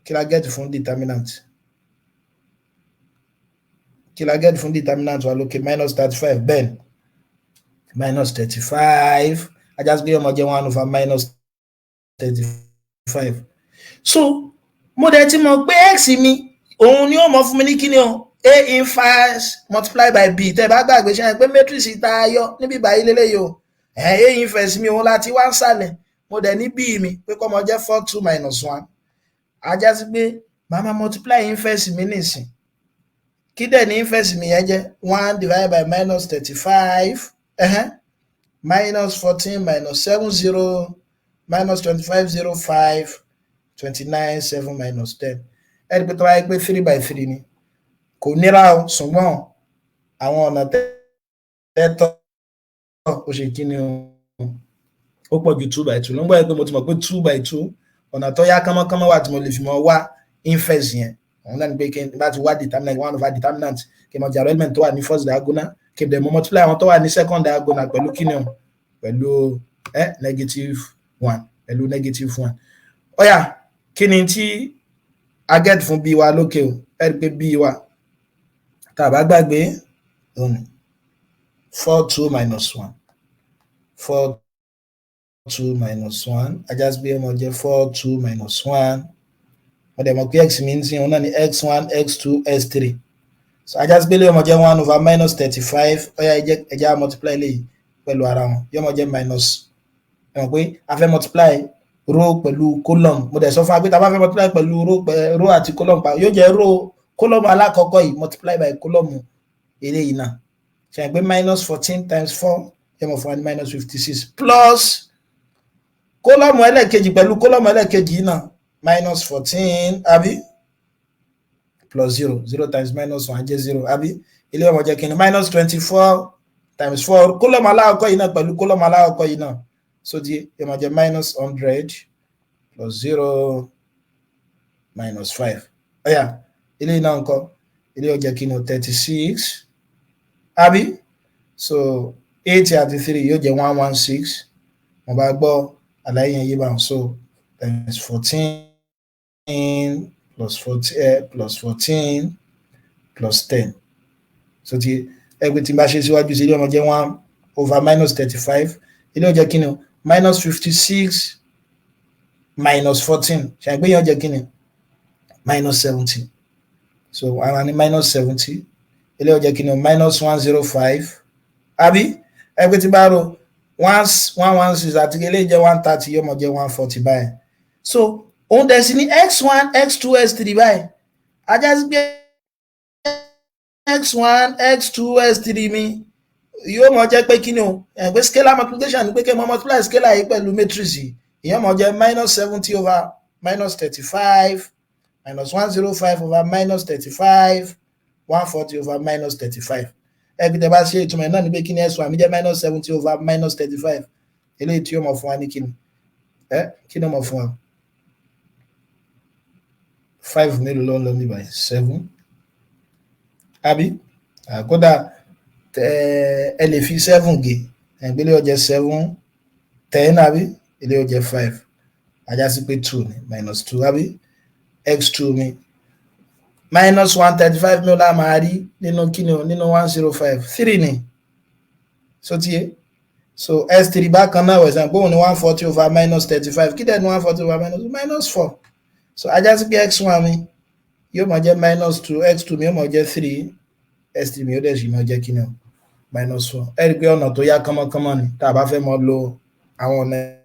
kí la get fún determinant? Kí la get fún determinant wa lókè? Minus 35. Bẹ́ẹ̀. Minus 35, á já sí pé yóò máa jẹ́ one over minus 35. So mo dẹ̀ ti mọ̀ pé x mi, òun ni ó mọ̀ fún mi ní kíni o, A inverse multiply by B. Tẹ́ bá gbàgbé, ṣe é pé matrix tá a yọ níbí báyìí lélẹ́yìí o, A inverse mi, òun láti wá ń sàlẹ̀. Mo dẹ̀ ní B mi pé kó máa jẹ́ four two minus one. Á já sí pé màá máa multiply inverse mi nísìn. Kí dẹ̀ ní inverse mi yẹn jẹ́? One divided by minus 35, minus 14 minus seven zero minus 25 zero five 29 seven minus 10. Ẹ rí i pé tó bá yẹ pé three by three ni, kò nira o, ṣùgbọ́n àwọn ọ̀nà tẹ́tọ́ ó ṣe kí ni o, ó pọ̀ ju two by two. Ló ń gbọ́ pé mo ti mọ̀ pé two by two, ọ̀nà tó yá kánmọ́kánmọ́ wà tí mo lè fi mọ́ wá inverse yẹn. Òun náà ni pé kí n bá ti wá determinant, one over determinant, kí n mọ jàrọ element tó wà ní first diagonal, kí n dẹ̀ mọ multiply àwọn tó wà ní second diagonal pẹ̀lú kí ni o, pẹ̀lú negative one, pẹ̀lú negative one. Ó yá, kí ni tí a get fún b wa lókè o? Ẹ rí i pé b wa, tá a bá gbàgbé, òun four two minus one, four two minus one. Á já sí pé ó máa jẹ́ four two minus one. Mo dẹ̀ mọ̀ pé x mi ń sìn, òun náà ní x one, x two, x three. So á já sí pé lè máa jẹ́ one over minus 35. Ó yá, ẹ jẹ́ á multiply eléyìí pẹ̀lú ara wọn. Yóò máa jẹ́ minus, ẹ mọ̀ pé a fẹ́ multiply row pẹ̀lú column. Mo dẹ̀ sọ fún wa pé tá a bá fẹ́ multiply pẹ̀lú row àti column pa, yóò jẹ́ row column alákọ̀ọ́kọ́ yìí multiply by column eléyìí náà. Ṣe pé minus 14 times four yóò máa fún wa ní minus 56, plus column ẹlẹ́ẹ̀kejì pẹ̀lú column ẹlẹ́ẹ̀kejì yìí náà, minus 14, àbí, plus zero. Zero times minus one jẹ́ zero, àbí? Ilé ọmọ jẹ́ kíni? Minus 24 times four, column alákọ̀ọ́kọ́ yìí náà pẹ̀lú column alákọ̀ọ́kọ́ yìí náà. So di yóò máa jẹ́ minus 100 plus zero minus five. Ó yá, ilé náà ńkọ́? Ilé ó jẹ́ kíni? 36, àbí? So eight àti three yóò jẹ́ 116. Mo bá gbọ́ àlàyé yẹn yé báwọn. So times 14 plus 14, plus 14 plus 10. So ti ẹgbẹ́ tí n bá ṣe síwájú sí, ilé ó máa jẹ́ one over minus 35. Ilé ó jẹ́ kí ni o? Minus 56 minus 14, ṣàgbé yẹn ó jẹ́ kí ni? Minus 70. So ara ní minus 70. Ilé ó jẹ́ kí ni o? Minus 105, àbí? Ẹgbẹ́ tí bá ro one 116 àti eléyìí jẹ́ 130, yóò máa jẹ́ 140 báyìí. So òun dẹ̀ sí ní x one, x two, x three báyìí. Á já sí pé x one, x two, x three mi yóò máa jẹ́ pé kí ni o? Ẹ̀ pé scalar multiplication ni pé kí n máa multiply scalar yìí pẹ̀lú matrix yìí. Ìyẹn máa jẹ́ minus 70 over minus 35 minus 105 over minus 35, 140 over minus 35. Ẹgbẹ́ tẹ́ bá ṣe, ìtumọ̀ náà ni pé kí ni? X one mi jẹ́ minus 70 over minus 35. Eléyìí tí yóò máa fún wa ní kí ni? Ẹ kí ni ó máa fún wa? Five mélòó ló ń lọ ní báyìí? Seven, àbí? Kódà ẹ lè fi seven gé ẹgbẹ́, ó jẹ́ seven 10, àbí? Ilé ó jẹ́ five. Á já sí pé two ni, minus two, àbí? X two mi, minus 135 mi ò lá máa rí nínú kíni o? Nínú 105, three ni. So tiye, so x three bákan náà, wẹ̀sán gbóhùn ní 140 over minus 35. Kí dẹ̀ ní 140 over minus four? So á já sí pé x one mi yóò máa jẹ́ minus two, x two mi yóò máa jẹ́ three, x three mi yóò dẹ̀ sì máa jẹ́ kíni o? Minus four. Ẹ rí i pé ọ̀nà tó yá kánmọ́kánmọ́ ni tá a bá fẹ́ mọ lo àwọn ọ̀nà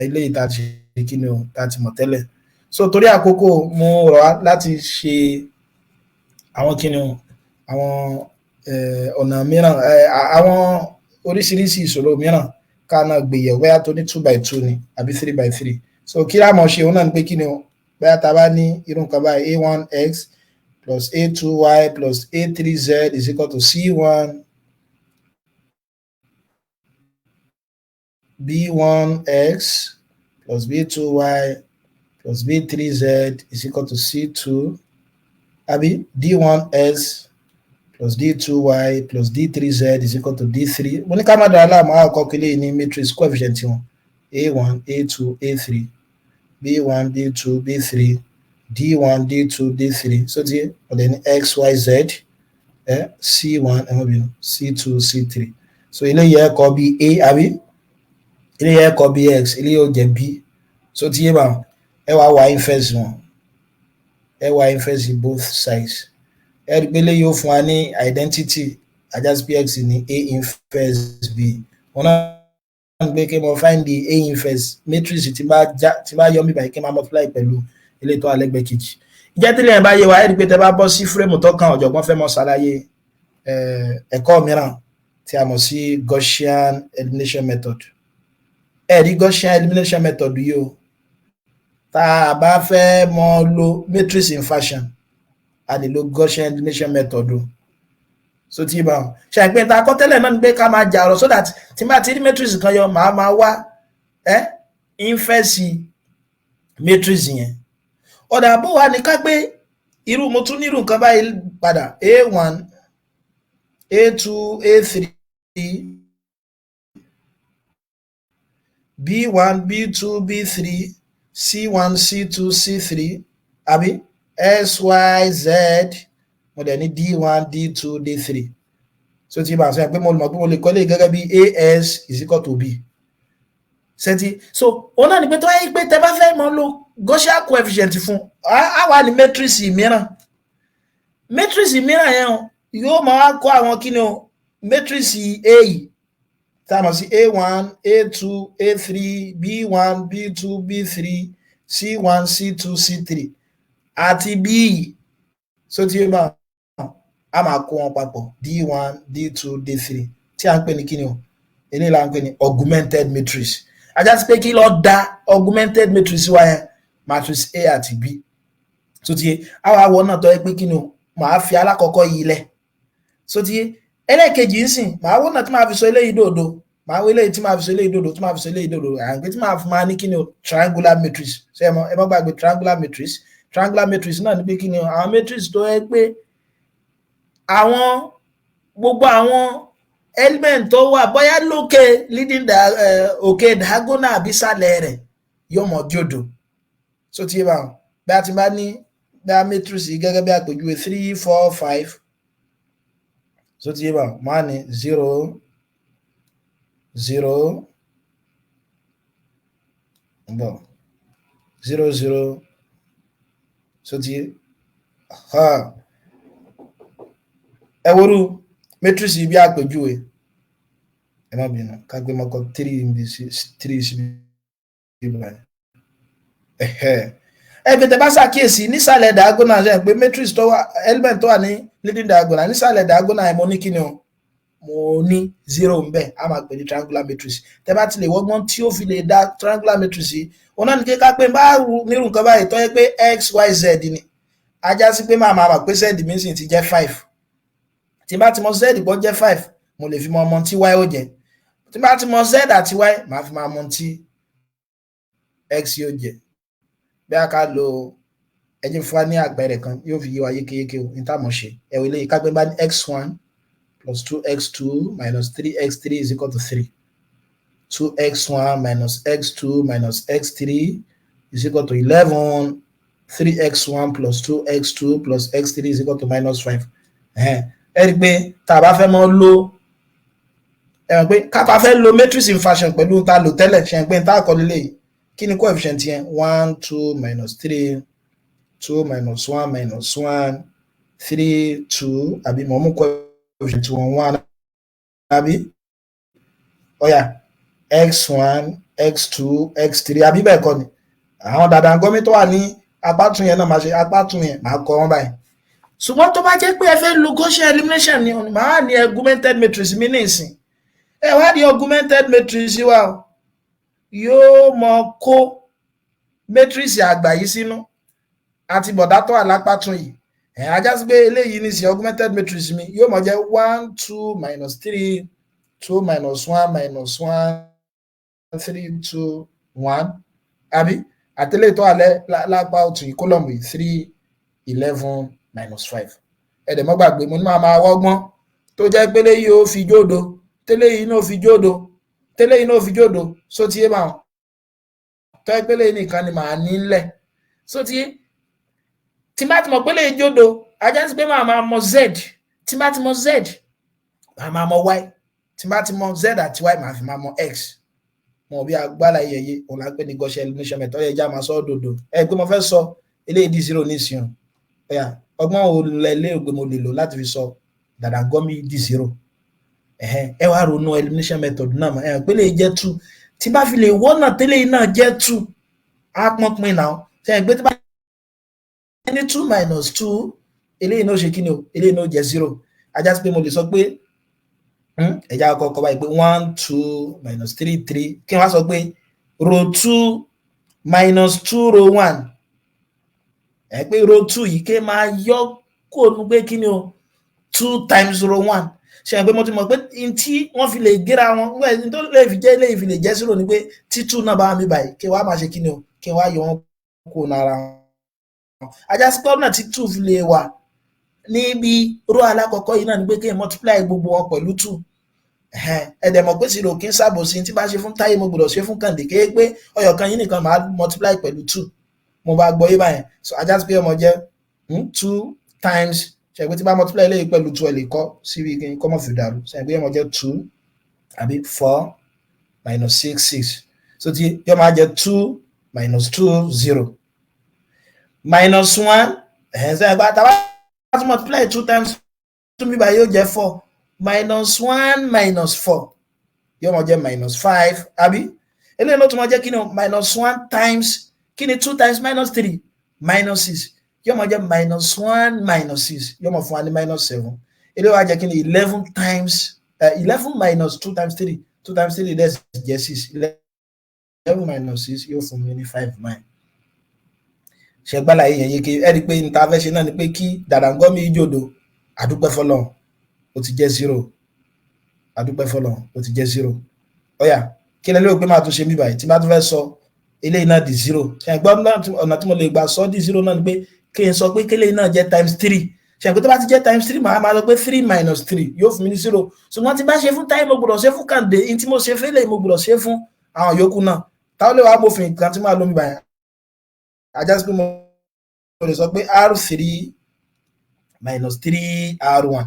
ilé ìta ti kíni o, tá a ti mọ̀ tẹ́lẹ̀. So torí àkókò, mo rọ̀ wá láti ṣe àwọn kíni o, àwọn ọ̀nà mìíràn, àwọn oríṣiríṣi ìṣòro mìíràn ká náà gbé yẹ̀wò, bóyá tó ní two by two ni àbí three by three. So kí á mọ̀ ṣe, òun náà ni pé kíni o, bóyá tá a bá ní irú nǹkan báyìí, a one x plus a two y plus a three z is equal to c one b one x plus b two y plus b three z is equal to c two, àbí d one x plus d two y plus d three z is equal to d three. Mo ní ká má dàá láàmú, àwọn àkọ́kọ́ ilé ní matrix coefficient wọn, a one, a two, a three, b one, b two, b three, d one, d two, d three. So ti ọ̀dẹ̀ ní x, y, z, c one, ẹ má bínú, c two, c three. So eléyìí ẹ kọ bí A, àbí? Eléyìí ẹ kọ bí X, eléyìí ó jẹ́ B. So ti yé bá? Ẹ wá wá inverse wọn, ẹ wá inverse both sides. Ẹ rí i pé eléyìí ó fún wa ní identity, ajásí pé X ní A inverse B. Wọn náà ń gbé kí mo find the A inverse matrix tí bá yọ mí báyìí, kí n máa multiply pẹ̀lú eléyìí tó wà lẹ́gbẹ̀ẹ́ kejì. Ìjẹ́ tí lẹ́yìn bá yé wa, ẹ rí i pé tẹ́ bá bọ́ sí frame tó kàn, ọ̀jọ̀gbọ́n fẹ́ mọ́ ṣàlàyé ẹ̀kọ́ mìíràn tí a mọ̀ sí Gaussian elimination method. Ẹ rí Gaussian elimination method yìí o, tá a bá fẹ́ mọ lo matrix inversion, a lè lo Gaussian elimination method o. So tí bá wọn ṣe àìpé ta kọ́ tẹ́lẹ̀ náà ni pé ká máa jàrọ̀ so that tí n bá ti rí matrix kan yọ, màá máa wá inverse matrix yẹn. Ọ̀dà bó wà ní ká pé irú mo tún nírú nǹkan báyìí padà: A1, A2, A3, B1, B2, B3, C1, C2, C3, àbí? S, Y, Z, mo dẹ̀ ní D1, D2, D3. So tí bá sọ pé mo mọ̀ pé mo lè kọ́ lè gẹ́gẹ́ bí AS is equal to B sẹ́tí. So òun náà ni pé tó wáyé pé tẹ bá fẹ́ mọ lo Gaussian coefficient fún á wà ní matrix mìíràn. Matrix mìíràn yẹn o, yóò máa wá kó àwọn kíni o, matrix A yìí tá a mọ̀ sí A1, A2, A3, B1, B2, B3, C1, C2, C3 àti B yìí. So tí bá a máa kó wọn papọ̀, D1, D2, D3, tí a ń pè ní kíni o, eléyìí la ń pè ní augmented matrix. Ajá sí pé kí ló dá augmented matrix wa yẹn? Matrix A àti B. So ti àwọn àwọ̀ náà tọ́ ẹ pé kíni o, màá fi alákọ̀ọ́kọ́ yìí lẹ̀. So ti ẹlẹ́ẹ̀kejì ń sìn, màá wọ́n náà tí màá fi sọ eléyìí dòdò, màá wọ eléyìí tí màá fi sọ eléyìí dòdò, tí màá fi sọ eléyìí dòdò, àgbẹ̀ tí màá fi máa ní kíni o, triangular matrix. Ṣé ẹ mọ̀ gbàgbé triangular matrix? Triangular matrix náà ní pé kíni o, àwọn matrix tó yẹ pé àwọn gbogbo àwọn element tó wà bóyá lókè leading òkè diagonal àbí ìsàlẹ̀ rẹ̀ yóò mọ̀ jòdò. So tí bá bí a ti bá ní bí a matrix yìí gẹ́gẹ́ bí àpèjúwe three, four, five, so tí bá máa ní zero, zero, bọ̀ zero, zero. So tí ẹ wúrú matrix yìí bí àpèjúwe, ẹ má bínú, ká gbé mọ́kọ three níbi three síbi báyìí. Ẹ fi tẹ bá ṣàkíyèsí nísàlẹ̀ diagonal, ṣe pé matrix tó wà, element tó wà ní leading diagonal nísàlẹ̀ diagonal ẹ̀, mo ní kíni o, mo ní zero ń bẹ. A máa pè ní triangular matrix. Tẹ bá ti lè wọ́gbọ́n tí ó fi lè dá triangular matrix yìí, òun náà ní kí ká pé bá nírú nǹkan báyìí tó yẹ pé x, y, z ni, ajá sí pé máa máa mọ̀ pé z mi sì ti jẹ́ five. Tí bá ti mọ z pọ̀ jẹ́ five, mo lè fi mọ ọmọ tí y ó jẹ́. Tí bá ti mọ z àti y, màá fi máa mọ tí x yóò jẹ́. Bí a ká lo ẹ jẹ́ fún wa ní àpẹẹrẹ kan, yóò fi yé wa yékéyéké o ní táwọn ṣe. Ẹ̀wọ̀ eléyìí, ká pé bá ní x one plus two x two minus three x three is equal to three. Two x one minus x two minus x three is equal to 11. Three x one plus two x two plus x three is equal to minus five. Ẹ rí i pé tá a bá fẹ́ mọ́ lo, ẹ mọ̀ pé ká bá fẹ́ lo matrix inversion pẹ̀lú ta lò tẹ́lẹ̀, ṣe pé tá a kọ́ lélẹ̀ yìí, kí ni coefficient yẹn? One, two minus three, two minus one minus one, three, two, àbí? Mo mú coefficient one, one, àbí? Ọ̀yà, x one, x two, x three, àbí bẹ́ẹ̀ kọ́ ni? Àwọn dàda gọ́mí tó wà ní apá tún yẹn náà máa ṣe apá tún yẹn, máa kọ wọn báyìí. Ṣùgbọ́n tó bá jẹ́ pé ẹ fẹ́ lo Gaussian elimination ni, màá ní augmented matrix mi ní ìsìn. Ẹ wá ní augmented matrix wa o, yóò mọ kó matrix àgbà yìí sínú àti bọ̀dá tó wà lápá tún yìí. Ẹ̀ ajá sí pé eléyìí ní sí augmented matrix mi yóò mọ jẹ́ one, two minus three, two minus one minus one, three, two, one, àbí? Àtẹlẹ́ tó wà lápá ọ̀tún yìí, column yìí, three, 11, minus five. Ẹ̀dẹ̀ mọ́ gbàgbé, mo ní máa máa wọ́gbọ́n tó jẹ́ pé léyìí ó fi jódo, tẹ́lẹ̀ yìí náà fi jódo, tẹ́lẹ̀ yìí náà fi jódo. Só ti yé bá wọn tó jẹ́ pé léyìí nìkan ni màá ní ńlẹ̀. Só ti yé? Tí bá ti mọ̀ pé léyìí jódo, ajá sí pé máa máa mọ z. Tí bá ti mọ z, máa máa mọ y. Tí n bá ti mọ z àti y, màá fi máa mọ x. Mo bí agbára yẹyẹ òun là ń pè ní Gaussian elimination method. Ẹ já máa sọ òdòdó ẹ pé mo fẹ́ sọ eléyìí di zero nísìnyàn. Ọ̀yà, ọgbọ́n wo lẹ lérò pé mo lè lò láti fi sọ dàdàgọ́mì di zero? Ẹ wá ronú elimination method náà mọ̀ ẹ pé lè jẹ́ two. Tí bá fi lè wọ́nà tẹ́lẹ̀ náà jẹ́ two, á pọ́n pin náà. Ṣe é pé tí bá ní two minus two, eléyìí náà ṣe kí ni o? Eléyìí náà jẹ́ zero. Ajá sí pé mo lè sọ pé ẹ̀já kọ́kọ́ báyìí pé one, two minus three, three. Kí n wá sọ pé row two minus two row one, ẹ pé row two yìí ké máa yọ kó nu pé kí ni o? Two times row one. Ṣe é pé mo ti mọ̀ pé n tí wọ́n fi lè géra wọn n tó lè fi jẹ́ lè fi lè jẹ́ zero ni pé tí two náà bá wà mí báyìí, kí wàá máa ṣe kí ni o? Kí wàá yọ wọn kó nara wọn. Ajá sí pé ọ̀nà tí two fi lè wà níbi row alákọ̀ọ́kọ́ yìí náà ni pé kí n multiply gbogbo wọn pẹ̀lú two. Ẹ dẹ̀ mọ̀ pé zero kí n ṣàbòsí. Tí bá ṣe fún Táyé, mo gbọ́dọ̀ ṣe fún Kàǹdé. Kéé pé ọyọ̀ kan yìí nìkan máa multiply pẹ̀lú two. Mo bá gbọ́ yé báyẹn. So ajá sí pé ọmọ jẹ́ two times. Ṣe pé tí bá multiply eléyìí pẹ̀lú two, ẹ lè kọ́ síbi kí n kọ́ mọ̀ fi dàrú. Ṣe pé ọmọ jẹ́ two àbí four minus six, six. So tí yóò máa jẹ́ two minus two, zero, minus one. Ẹ̀hẹ́n, ṣe pé tá bá tún multiply two times two bíbá, yóò jẹ́ four. Minus one minus four yóò máa jẹ́ minus five, àbí? Eléyìí ló tún máa jẹ́ kí ni o? Minus one times kí ni? Two times minus three, minus six. Yóò máa jẹ́ minus one minus six, yóò máa fún wa ní minus seven. Eléyìí wá jẹ́ kí ni? 11 times 11 minus two times three. Two times three dẹ̀ jẹ́ six. 11 minus six yóò fún mi ní five nine. Ṣẹgbàlá yẹn yé? Ké ẹ rí i pé níta fẹ́ ṣe náà ni pé kí dàdàngọ́mì ìjòdò. Àdúpẹ́ fọlọ́run, ó ti jẹ́ zero. Àdúpẹ́ fọlọ́run, ó ti jẹ́ zero. Ọ̀yà, kí lẹ lérò pé máa tún ṣe mí báyìí tí bá tún fẹ́ sọ eléyìí náà di zero? Ṣe gbọ́, ọ̀nà tí mo lè gbà sọ di zero náà ni pé kí n sọ pé kéléyìí náà jẹ́ times three. Ṣe pé tó bá ti jẹ́ times three, màá máa sọ pé three minus three yóò fún mi ní zero. Ṣùgbọ́n tí bá ṣe fún Táyé, mo gbọ́dọ̀ ṣe fún Kàǹdé. Ní tí mo ṣe fẹ́lẹ̀, mo gbọ́dọ̀ ṣe fún àwọn yòókù náà. Táwọn lè wá bófin kan tí máa lómi báyìí. Ajá sí pé mo lè sọ pé r three minus three r one,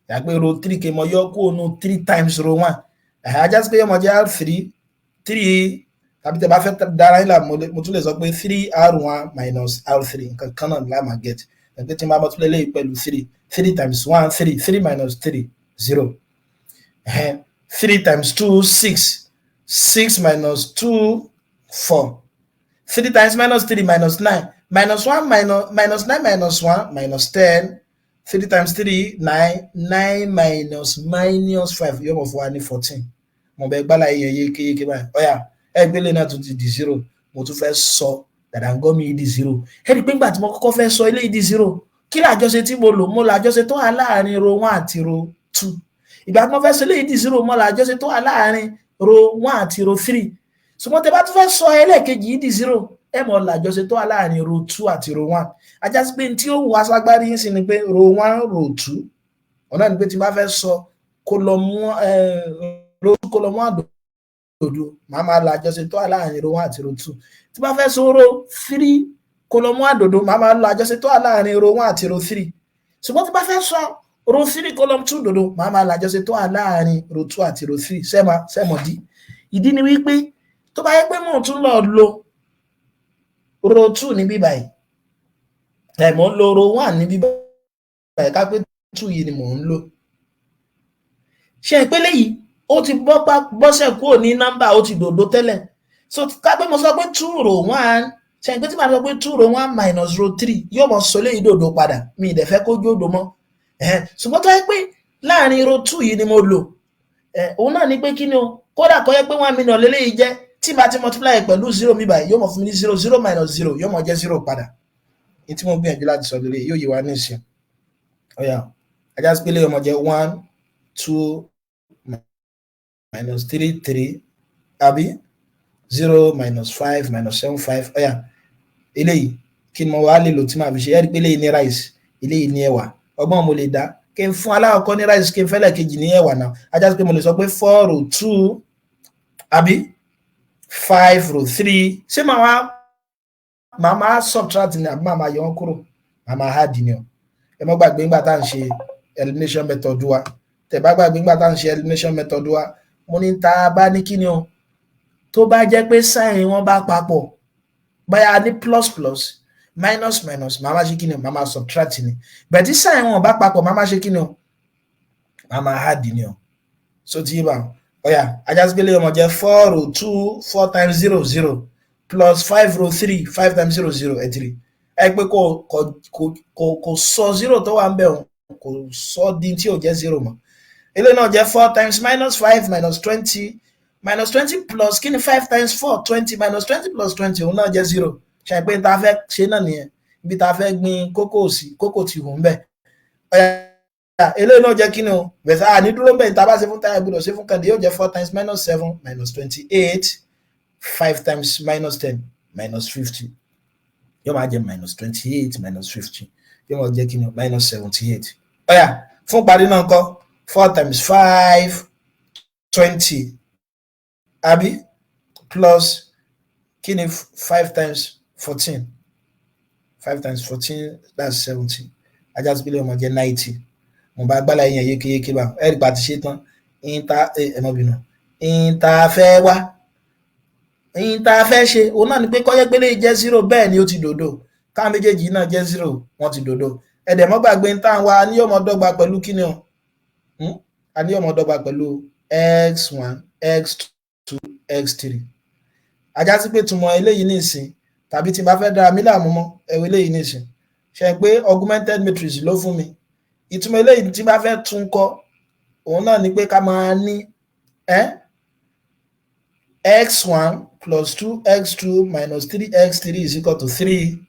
yà pé row three kì í mọ yọ kó nu three times row one. Ajá sí pé yọmọ jẹ́ r three three, tàbí tẹ bá fẹ́ dára yín là, mo tún lè sọ pé three r one minus r three. Nǹkan kan náà la máa get. Ẹgbẹ́ tí n bá multiply eléyìí pẹ̀lú three, three times one, three, three minus three, zero. Three times two, six, six minus two, four. Three times minus three, minus nine, minus one, minus minus nine minus one, minus 10. Three times three, nine, nine minus minus five yóò mọ̀ fún wa ní 14. Mo bẹ gbálà yẹn yékéyéké báyìí. Ọ̀yà, ẹgbẹ́ náà tún ti di zero. Mo tún fẹ́ sọ dàdàngọ́mì di zero. Ẹ rí i pé nígbà tí mo kọ́kọ́ fẹ́ sọ eléyìí di zero, kí làjọṣe tí mo lò? Mo làjọṣe tó wà láàrin row one àti row two. Ìgbà tí mo fẹ́ sọ eléyìí di zero, mo làjọṣe tó wà láàrin row one àti row three. Ṣùgbọ́n tẹ bá tún fẹ́ sọ ẹlẹ́ẹ̀kejì yìí di zero, ẹ mọ̀ làjọṣe tó wà láàrin row two àti row one. Ajá sí pé tí ó wù wá ságbárí yín sí ni pé row one, row two, ọ̀nà ni pé tí n bá fẹ́ sọ column row two, column one àdòdò, màá máa làjọṣe tó wà láàrin row one àti row two. Tí bá fẹ́ sọ row three, column one àdòdò, màá máa làjọṣe tó wà láàrin row one àti row three. Ṣùgbọ́n tí bá fẹ́ sọ row three, column two dòdò, màá máa làjọṣe tó wà láàrin row two àti row three. Sẹ́mọ̀ sẹ́mọ̀ dí ìdí ni wípé tó bá yẹ pé mò ń tún lọ lo row two ní bíbáyìí, ẹ̀ mò ń lo row one ní bíbáyìí, ká pé two yìí ni mò ń lò, ṣe ìpele yìí ó ti bọ́ bọ́sẹ̀ kúrò ní nọ́mbà, ó ti dòdò tẹ́lẹ̀. So ká pé mo sọ pé two row one, ṣe ìpé tí màá sọ pé two row one minus row three, yóò mọ sọ léyìí dòdò padà. Mi ì dẹ̀ fẹ́ kó jódò mọ́. Ṣùgbọ́n tó yẹ pé láàrin row two yìí ni mo lò, òun náà ni pé kí ni o? Kódà kó yẹ pé 1 million lélẹ́yìí jẹ́, tí bá ti multiply pẹ̀lú zero mi báyìí, yóò mọ̀ fún mi ní zero. Zero minus zero yóò mọ̀ jẹ́ zero padà. Ní tí mo gbìyànjú láti sọ lélẹ́yìí yóò yé wa ní ìsìn. Ọ̀yà, ajá sí pé lè mọ̀ jẹ́ one, two minus three, three, àbí zero minus five minus seven, five. Ọ̀yà, eléyìí kí ni mo wá lè lò tí màá fi ṣe? Ẹ́ rí pé eléyìí ní rice, eléyìí ní ẹ̀wà. Ọgbọ́n mo lè dá kí n fún alákọ̀ọ́kọ́ ní rice, kí n fẹ́lẹ̀ kejì ní ẹ̀wà náà. Ajá sí pé mo lè sọ pé four row two àbí five row three. Ṣé màá wá màá máa subtract ni àbí màá máa yọ wọ́n kúrò? Màá máa add ni o. Ẹ má gbàgbé nígbà tá à ń ṣe elimination method wa. Tẹ́ bá gbàgbé, nígbà tá à ń ṣe elimination method wa, mo ní tá a bá ní kíni o, tó bá jẹ́ pé sign wọn bá papọ̀, báyà ní plus plus, minus minus, màá máa ṣe kíni o? Màá máa subtract ni. Bẹ́ẹ̀ tí sign wọn bá papọ̀, màá máa ṣe kíni o? Màá máa add ni o. So ti yé bá ọ̀yà, ajásígbélé ọmọ jẹ́ four row two, four times zero, zero, plus five row three, five times zero, zero. Ẹ tiri ẹ pé kò sọ zero tó wà ń bẹ̀, kò sọ di tí ò jẹ́ zero mọ́. Eléyìí náà jẹ́ four times minus five minus 20, minus 20 plus kí ni? Five times four, 20, minus 20 plus 20, òun náà jẹ́ zero. Ṣe pé tá a fẹ́ ṣe náà nìyẹn? Ibi tá a fẹ́ gbin kókò sí, kókò ti hù ń bẹ̀. Eléyìí náà jẹ́ kí ni o? Bẹ̀sẹ̀ àní dúró bẹ́ẹ̀. Tá a bá ṣe fún táyà, gbọ́dọ̀ ṣe fún kàndé. Yóò jẹ́ four times minus seven minus 28, five times minus 10 minus 50, yóò máa jẹ́ minus 28 minus 50, yóò máa jẹ́ kí ni o? Minus 78. Ọ̀yà, fún parí náà kọ́, four times five, 20, àbí? Plus kí ni five times 14? Five times 14, that's 70. Ajásípélé ọmọ jẹ́ 90. Mo bá gbálà yẹn yékéyéké bá ẹ̀rí pa ti ṣe tán. Ìta ẹ má bínú, ìta fẹ́ wá, ìta fẹ́ ṣe òun náà ni pé kọ́yẹ́ pé lè jẹ́ zero. Bẹ́ẹ̀ ni, ó ti dòdò. Káwọn méjèèjì náà jẹ́ zero, wọ́n ti dòdò. Ẹ̀dẹ̀ mọ́ gbàgbé ń tàn wá ní yóò mọ dọ́gba pẹ̀lú kíni o? A ní yóò mọ dọ́gba pẹ̀lú x one, x two, x three. Ajá sí pé túmọ̀ eléyìí nìsín, tàbí tí n bá fẹ́ dára mí láàmú mọ́ ẹ̀wọ̀ eléyìí nìsín, ṣe pé augmented matrix ló fún mi. Ìtumọ̀ eléyìí tí n bá fẹ́ tún kọ, òun náà ni pé ká máa ní x one plus two x two minus three x three is equal to three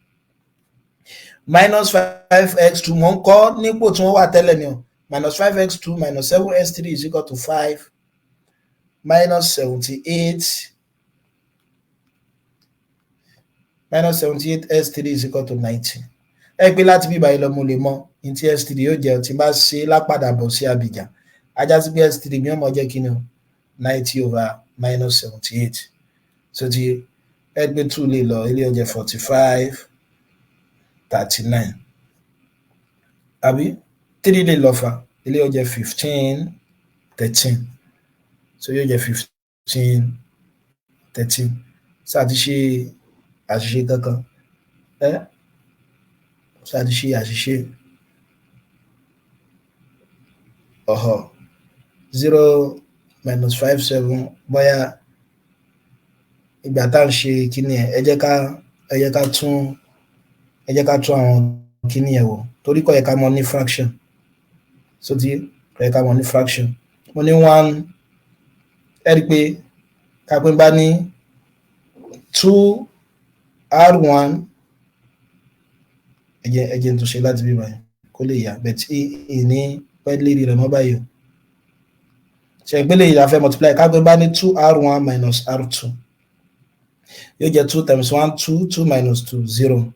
minus five x two. Mò ń kọ́ nípò tí wọ́n wà tẹ́lẹ̀ ni o. Minus five x two minus seven x three is equal to five minus 78, minus 78 x three is equal to 90. Ẹ pé láti bí báyìí lọ, mo lè mọ ní tí x three yóò jẹ́ tí n bá ṣe lápadà bọ̀ sí Abidjan. Ajá sí pé x three mi ó mọ jẹ́ kí ni o? 90 over minus 78. So ti ẹ gbé two lè lọ, ilé ó jẹ́ 45 39, àbí? Three lè lọ fà, ilé ó jẹ́ 15 13. So yóò jẹ́ 15 13. Sáà ti ṣe àṣìṣe kankan? Ẹ sáà ti ṣe àṣìṣe ọ̀họ̀. Zero minus five seven. Bóyá ìgbà tá à ń ṣe kíní ẹ, ẹ jẹ́ ká tún àwọn kíní ẹ̀ wò, torí kò yẹ ká mọ ní fraction. So ti kò yẹ ká mọ ní fraction. Mo ní one, ẹ rí i pé kápẹ́ bá ní two r one. Ẹ jẹ́ n tún ṣe láti bí báyìí kó lè yá bẹ́ẹ̀ tí ìní pẹ́ lérí rẹ̀ mọ́ báyìí o. Ṣe ìpele yìí la fẹ́ multiply? Kápẹ́ bá ní two r one minus r two, yóò jẹ́ two times one, two, two minus two, zero,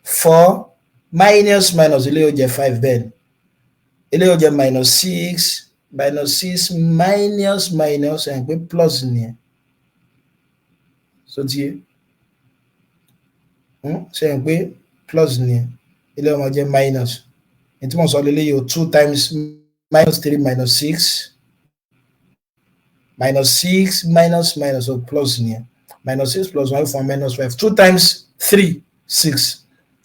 four minus minus, ilé yóò jẹ́ five. Bẹ́ẹ̀ ni, ilé yóò jẹ́ minus six, minus six minus minus, ẹ̀ ń pé plus nìyẹn. So ti ṣe ń pé plus nìyẹn, ilé ọmọ jẹ́ minus. Ní tí mo sọ lélẹ́yìí o, two times minus three minus six, minus six minus minus, so plus nìyẹn. Minus six plus one fún minus five. Two times three, six.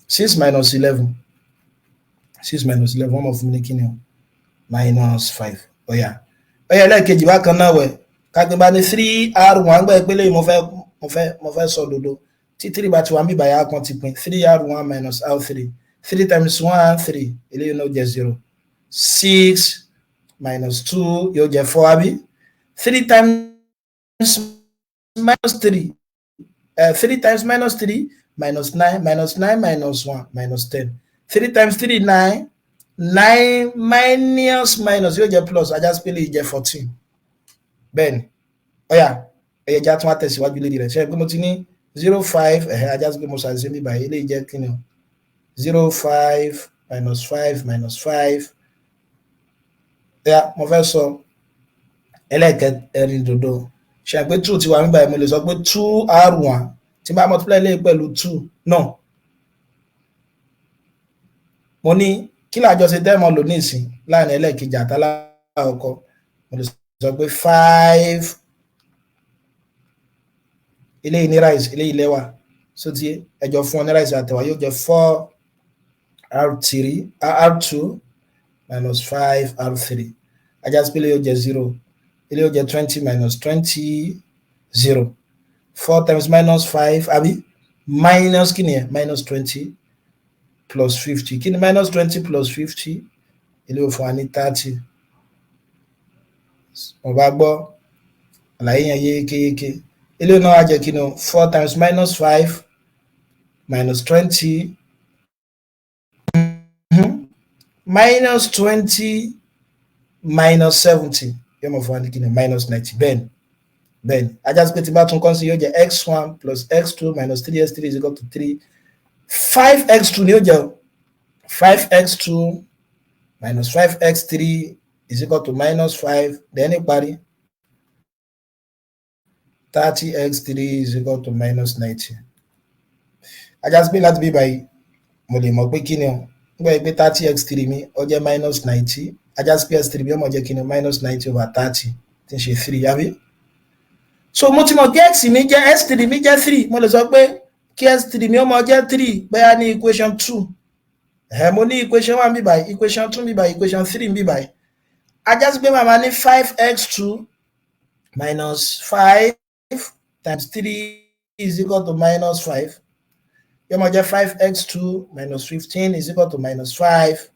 Six minus 11, six minus 11, wọ́n mọ̀ fún mi ní kíni o? Minus five. Ọ̀yà ọ̀yà, ẹlẹ́ẹ̀kejì bákan náà wẹ̀, kágbé bá ní three r one gbẹ́ pélé. Mo fẹ́ sọ òdodo tí three bá ti wà ń bíbá yà kan ti pín three r one minus r three. Three times one, three, eléyìí náà jẹ́ zero. Six minus two yóò jẹ́ four, àbí? Three times minus three, three times minus three, minus nine, minus nine minus one, minus 10. Three times three, nine. Nine minus minus yóò jẹ́ plus. Ajásípélé yìí jẹ́ 14. Bẹ́ẹ̀ni, ọ̀yà ẹ̀yẹ já tún wá tẹ̀síwájú lédi rẹ̀. Ṣe é pé mo ti ní zero five? Ẹ̀hẹ́, ajásípé mo ṣàṣìṣe mi báyìí. Eléyìí jẹ́ kí ni o? Zero five minus five minus five. Ọ̀yà, mo fẹ́ sọ ẹlẹ́ẹ̀kẹrin dòdò. Ṣe pé two ti wà mí báyìí? Mo lè sọ pé two r one, tí n bá multiply eléyìí pẹ̀lú two náà, mo ní kí làjọṣe tẹ́mọ̀ lò ní ìsìn láàrin ẹlẹ́ẹ̀kejì àtàlà Alákọ̀ọ́kọ́, mo lè sọ pé five, eléyìí ní rice, eléyìí lẹ́wà. So ti ẹjọ́ fún ọ ní rice àtẹ̀wà, yóò jẹ́ four r three r two minus five r three. Á já sí pé eléyìí yóò jẹ́ zero, eléyìí yóò jẹ́ 20 minus 20, zero. Four times minus five, àbí minus kí ni ẹ? Minus 20 plus 50. Kí ni minus 20 plus 50? Eléyìí yóò fún wa ní 30. Mo bá gbọ́ àlàyé yẹn yékéyéké. Eléyìí náà á jẹ́ kí ni o? Four times minus five minus 20, minus 20 minus 70, yóò mọ̀ fún wa ní kí ni? Minus 90. Bẹ́ẹ̀ni, bẹ́ẹ̀ni. Á já sí pé tí bá tún kọ́ sí, yóò jẹ́ x one plus x two minus three x three is equal to three. Five x two ni yóò jẹ́ five x two minus five x three is equal to minus five. Then ìparí, 30 x three is equal to minus 90. Á já sí pé láti bí báyìí, mo lè mọ̀ pé kí ni o? Nígbà yìí pé 30 x three mi, ó jẹ́ minus 90. Á já sí pé x three mi ó mọ̀ jẹ́ kí ni o? Minus 90 over 30, tí ń ṣe three, àbí? So mo ti mọ̀ kí x mi jẹ́, x three mi jẹ́ three. Mo lè sọ pé kí x three mi ó mọ̀ jẹ́ three, bóyá ní equation two. Ẹ̀ mo ní equation one bí báyìí, equation two bí báyìí, equation three bí báyìí. Á já sí pé màmá ní five x two minus five times three is equal to minus five. Yóò máa jẹ́ five x two minus 15 is equal to minus five.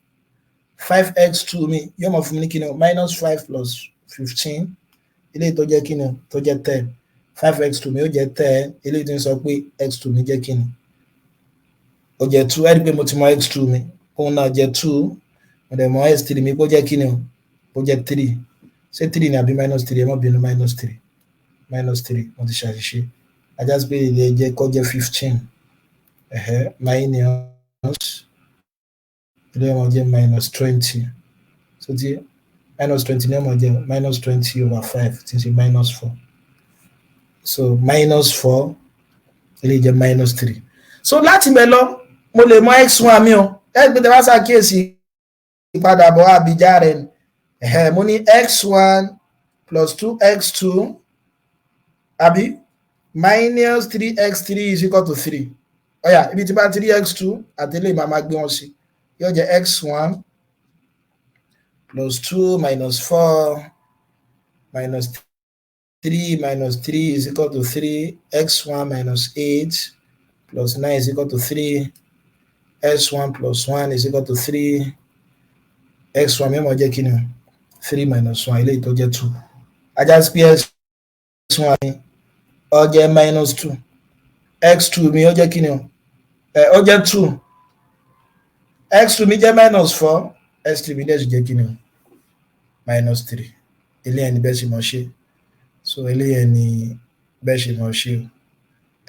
Five x two mi yóò máa fún mi ní kí ni o? Minus five plus 15, eléyìí tó jẹ́ kí ni o? Tó jẹ́ 10. Five x two mi ó jẹ́ 10. Eléyìí tó ń sọ pé x two mi jẹ́ kí ni? Ó jẹ́ two. Ẹ rí i pé mo ti mọ x two mi, òun náà jẹ́ two. Mo dẹ̀ mọ x three mi kó jẹ́ kí ni o? Kó jẹ́ three. Ṣé three ni àbí minus three? Ẹ má bínú, minus three, minus three, mo ti ṣàṣìṣe. Á já sí pé ilé jẹ́ kó jẹ́ 15, ẹ̀hẹ́, minus ilé wọn jẹ́ minus 20. So ti minus 20 ní ọmọ jẹ́ minus 20 over five, tí ń ṣe minus four. So minus four, ilé jẹ́ minus three. So láti bẹ̀ lọ, mo lè mọ x one mi o. Ẹ gbé tẹ bá ṣàkíyèsí, ìpadàbọ̀ àbíjà rẹ̀ ni. Ẹ̀hẹ́, mo ní x one plus two x two, àbí minus three x three is equal to three. Ọ̀yà, ibi tí bá three x two àti eléyìí, máa máa gbé wọn sí, yóò jẹ́ x one plus two minus four minus three minus three is equal to three. X one minus eight plus nine is equal to three. X one plus one is equal to three. X one mímọ jẹ́ kí ni? Three minus one, eléyìí tó jẹ́ two. Á já sí pé x one mi, ó jẹ́ minus two. X two mi, ó jẹ́ kí ni o? Ẹ ó jẹ́ two. X two mi jẹ́ minus four. X three mi dẹ̀ sì jẹ́ kí ni o? Minus three. Eléyìí ni bẹ́ẹ̀ sì mọ̀ ṣe. So eléyìí ni bẹ́ẹ̀ ṣe mọ̀ ṣe o.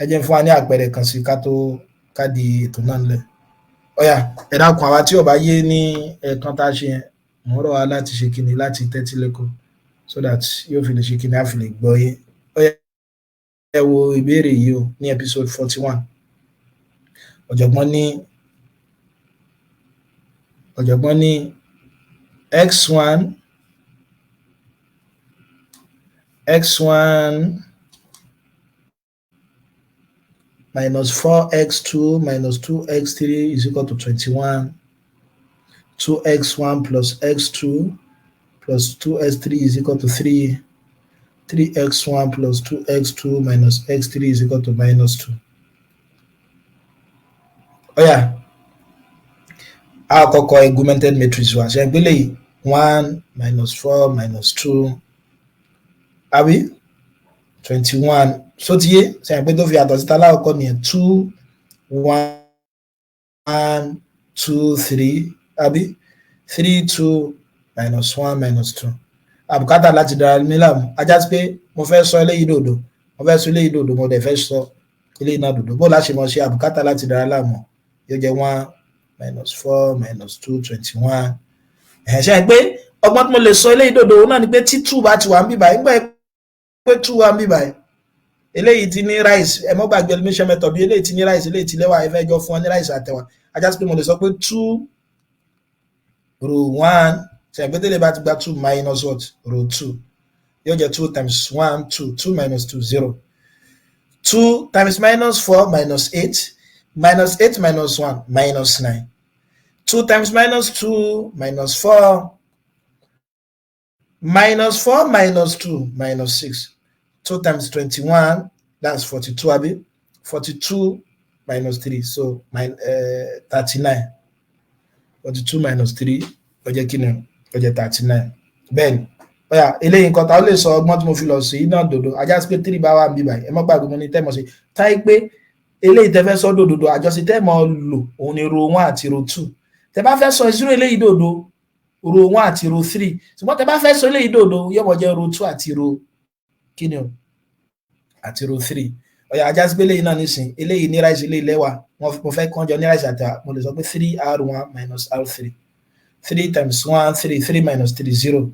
Ẹ jẹ́ fún wa ní àpẹẹrẹ kan sí ká tó ká di ètò náà nílẹ̀. Ọ̀yà, ẹ dákun, àwa tí ò bá yé ní ẹ̀ẹ̀kan tá a ṣe yẹn, mò ń rọ̀ wá láti ṣe kíni? Láti tẹ́tí lẹ́kọ̀ọ́, so that yóò fi lè ṣe kíni? Á fi lè gbọ́ yé. Ọ̀yà, ẹ wo ìbéèrè yìí o ní episode 41. Ọ̀jọ̀gbọ́n ní x one minus four x two minus two x three is equal to 21. Two x one plus x two plus two x three is equal to three. Three x one plus two x two minus x three is equal to minus two. Ọ̀yà, a kọ́kọ́ augmented matrix wa ṣe gbélé yìí: one minus four minus two, àbí 21. So ti yé ṣe pé tó fi yàtọ̀ síta lákọ̀ọ́kọ́ nìyẹn: two, one, two, three, àbí three, two, minus one, minus two. Àbùkátà láti dára mi láàmú. Á já sí pé mo fẹ́ sọ eléyìí dòdò, mo fẹ́ sọ eléyìí dòdò, mo dẹ̀ fẹ́ sọ eléyìí náà dòdò. Bó láṣẹ mọ̀ ṣe? Àbùkátà láti dára láàmú. Yóò jẹ́ one minus four minus two, 21. Ẹ̀ ṣe pé ọgbọ́n tí mo lè sọ eléyìí dòdò náà ni pé tí two bá ti wà ń bíbáyìí, nígbà pé two wà ń bíbáyìí, eléyìí ti ní rice. Ẹ mọ́ gbàgbé elimination method. Bí eléyìí ti ní rice, eléyìí ti lẹ́wà, ẹ fẹ́ jọ fún ọ ní rice àtẹ̀wà. Á já sí pé mo lè sọ pé two row one Ṣe àgbétélé bá ti gba two minus what? Row two yóò jẹ́ two times one, two, two minus two, zero. Two times minus four, minus eight, minus eight minus one, minus nine. Two times minus two, minus four, minus four minus two, minus six. Two times 21, that's 42, abi? 42 minus three, so 39. 42 minus three, ó jẹ́ kí ni? Ó jẹ́ 39. Bẹ́ẹ̀ni, ọ̀yà eléyìí nǹkan tá ó lè sọ ọgbọ́n tí mo fi lọ sí iná dòdò ajá sí pé three bá wà níbí báyìí. Ẹ má gbàgbé, mo ní tẹ́mọ̀ sí táyé pé eléyìí tẹ́ fẹ́ sọ dòdòdò, àjọṣe tẹ́mọ̀ lò òun ni row one àti row two. Tẹ́ bá fẹ́ sọ zero eléyìí dòdò, row one àti row three. Ṣùgbọ́n tẹ́ bá fẹ́ sọ eléyìí dòdò, yóò mọ̀ jẹ́ row two àti row kíni o, àti row three. Ọ̀yà, ajá sí pé eléyìí náà nísìn, eléyìí ní rice, eléyìí lẹ́wà, mo fẹ́ kánjọ ní rice àti mo lè sọ pé three r one minus r three. Three times one, three, three minus three, zero.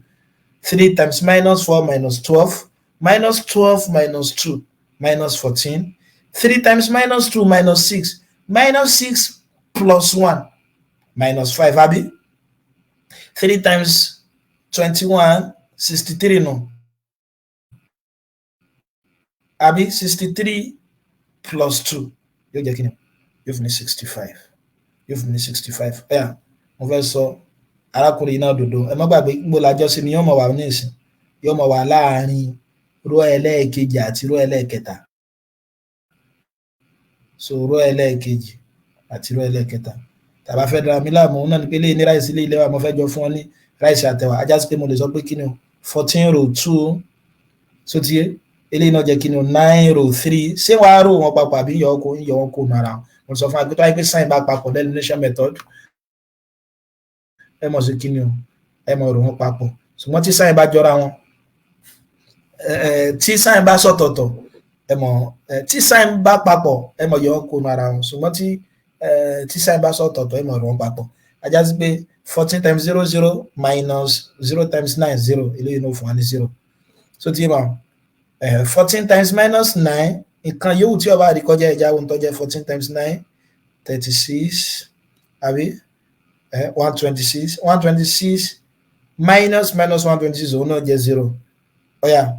Three times minus four, minus 12, minus 12 minus two, minus 14. Three times minus two, minus six, minus six plus one, minus five, abi? Three times 21, 63 no, àbí? 63 plus two yóò jẹ́ kí ni? Yóò fún ní 65, yóò fún ní 65. Ẹ̀yà, mo fẹ́ sọ arákùnrin náà dòdò. Ẹ má gbàgbé gbogbo làjọsí mi yóò mọ̀ wà ní ìsìn, yóò mọ̀ wà láàrin row ẹlẹ́ẹ̀kejì àti row ẹlẹ́ẹ̀kẹta. So row ẹlẹ́ẹ̀kejì àti row ẹlẹ́ẹ̀kẹta tàbá fẹ́ dára mi láàmú náà ni pé lè ní rice, ilé ilé wa, mo fẹ́ jọ fún ọ ní rice àtẹ̀wà. Ajá sí pé mo lè sọ pé kí ni o? 14 row two. So tiye eléyìí náà jẹ́ kí ni o? 9 row three. Ṣé wàá rò wọn papọ̀ àbí yọ ọkọ̀ yọ wọn kó nara? Mo sọ fún agbẹ́tọ́ wáyé pé sign bá papọ̀, elimination method, ẹ mọ̀ sí kí ni o, ẹ mọ̀ rò wọn papọ̀. Ṣùgbọ́n tí sign bá jọra wọn, tí sign bá sọ̀tọ̀ọ̀tọ̀, ẹ mọ̀, tí sign bá papọ̀, ẹ mọ̀ yọ wọn kó nara wọn. Ṣùgbọ́n tí sign bá sọ̀tọ̀ọ̀tọ̀, ẹ mọ̀ rò wọn papọ̀. Ajá sí pé 14 times zero, zero, minus zero times nine, zero. Eléyìí ló fún wa ní zero. So tí ma 14 times minus nine, nǹkan yòówù tí ó bá rí kọjá ẹja ohun tó jẹ́ 14 times 9, 36, àbí? 126. 126 minus minus 126, òun náà jẹ́ zero. Ọ̀yà,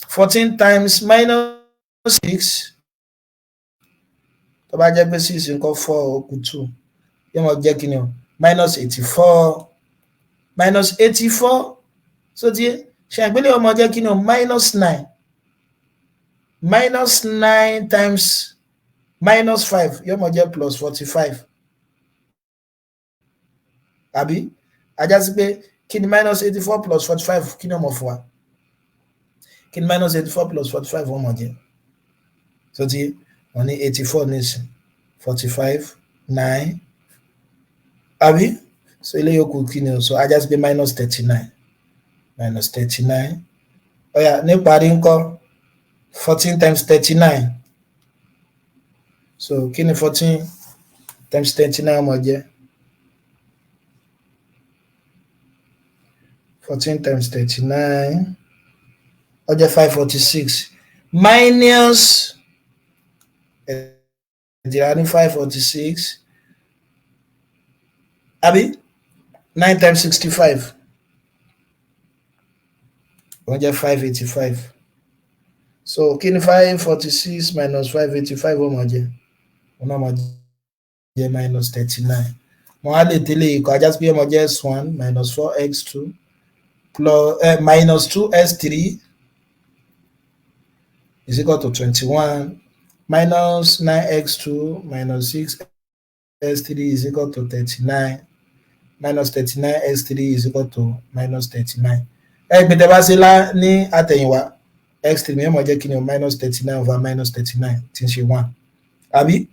14 times minus six, tó bá jẹ́ pé six nǹkan, four ó kù two, yóò máa jẹ́ kí ni o? Minus 84, minus 84. So tí ṣe àgbélé ọmọ jẹ́ kí ni o? Minus nine. Minus nine times minus five yóò máa jẹ́ plus 45, àbí? Ajá sí pé kí ni minus 84 plus 45, kí ni ó mọ̀ fún wa? Kí ni minus 84 plus 45 wọ́n mọ̀ jẹ́? So tí wọ́n ní 84 nísìn, 45, nine, àbí? So ilé yòókù kí ni o? So ajá sí pé minus 39, minus 39. Ọ̀yà, níparí ńkọ́? 14 times 39. So kí ni 14 times 39 máa jẹ́? 14 times 39, ó jẹ́ 546 minus ẹ̀dìrà ní 546, àbí? 9 times 65, ó jẹ́ 585. So kí ni 546 minus 585 ó máa jẹ́? Ó náà máa jẹ́ minus 39. Mo á lè tẹ́lẹ̀ ikọ̀ ajá sí pé ó máa jẹ́ x one minus four x two plus minus two x three is equal to 21, minus nine x two minus six x three is equal to 39, minus 39 x three is equal to minus 39. Ẹ gbé tẹ́ bá ṣe lá ní àtẹ̀yìnwá, x three mi yóò máa jẹ́ kí ni o? Minus 39 over minus 39, tí ń ṣe one, àbí?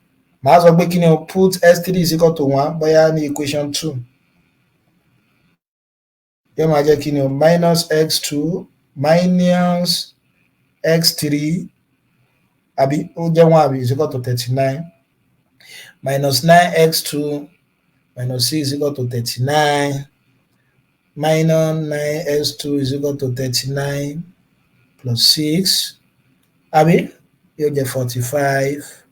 Màá sọ pé kí ni o? Put x three is equal to one, bóyá ní equation two, yóò máa jẹ́ kí ni o? Minus x two minus x three, àbí? Ó jẹ́ one, àbí? Is equal to 39, minus nine x two minus six is equal to 39, minus nine x two is equal to 39 plus six, àbí? Yóò jẹ́ 45.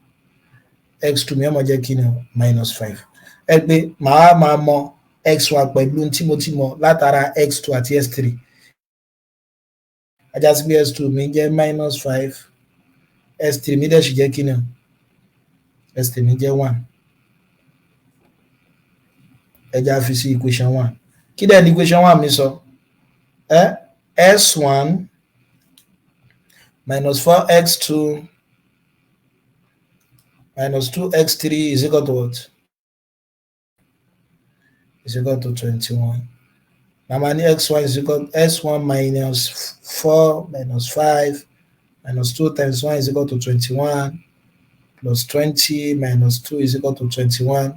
X two mi yóò máa jẹ́ kí ni o? Minus five. Ẹ pé màá máa mọ x1 pẹ̀lú tí mo ti mọ̀ látara x2 àti x3. Á já sí pé x2 mi jẹ́ minus 5, x3 mi dẹ̀ sì jẹ́ kí ni o? x3 mi jẹ́ 1. Ẹ jẹ́ á fi sí equation 1. Kí dẹ̀ ní equation 1 mi sọ? Ẹ x1 minus 4x2 minus 2x3 is equal to what? Is equal to 21. Màmá ní x1 is equal x1 minus 4 minus 5 minus 2 times 1 is equal to 21, plus 20 minus 2 is equal to 21.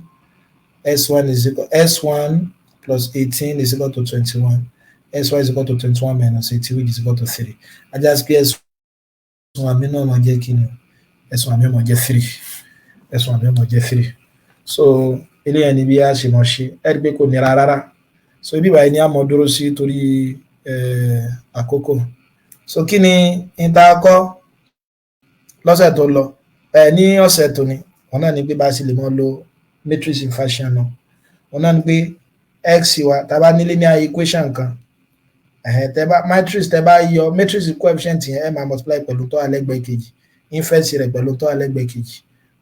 S1 is equal S1 plus 18 is equal to 21. S1 is equal to 21 minus 18, which is equal to 3. Á já sí pé S1 mi náà máa jẹ́ kí ni o? S1 mi máa jẹ́ 3. S1 mi máa jẹ́ 3. So eléyẹn ni bí a ṣe mọ̀ ṣe. Ẹ rí i pé kò nira rárá. So ibi báyìí ni a mọ̀ dúró sí torí àkókò. So kí ni n ta kọ́ lọ́sẹ̀ tó lọ, ẹ ní ọ̀sẹ̀ tó ní? Wọn náà ní pé bá a ṣe lè mọ lo matrix inversion náà, wọn náà ní pé x wa, tá a bá ní linear equation kan, tẹ́ bá matrix, tẹ́ bá yọ matrix coefficient yẹn, ẹ máa multiply pẹ̀lú tó wà lẹ́gbẹ̀ẹ́ kejì, inverse rẹ̀ pẹ̀lú tó wà lẹ́gbẹ̀ẹ́ kejì,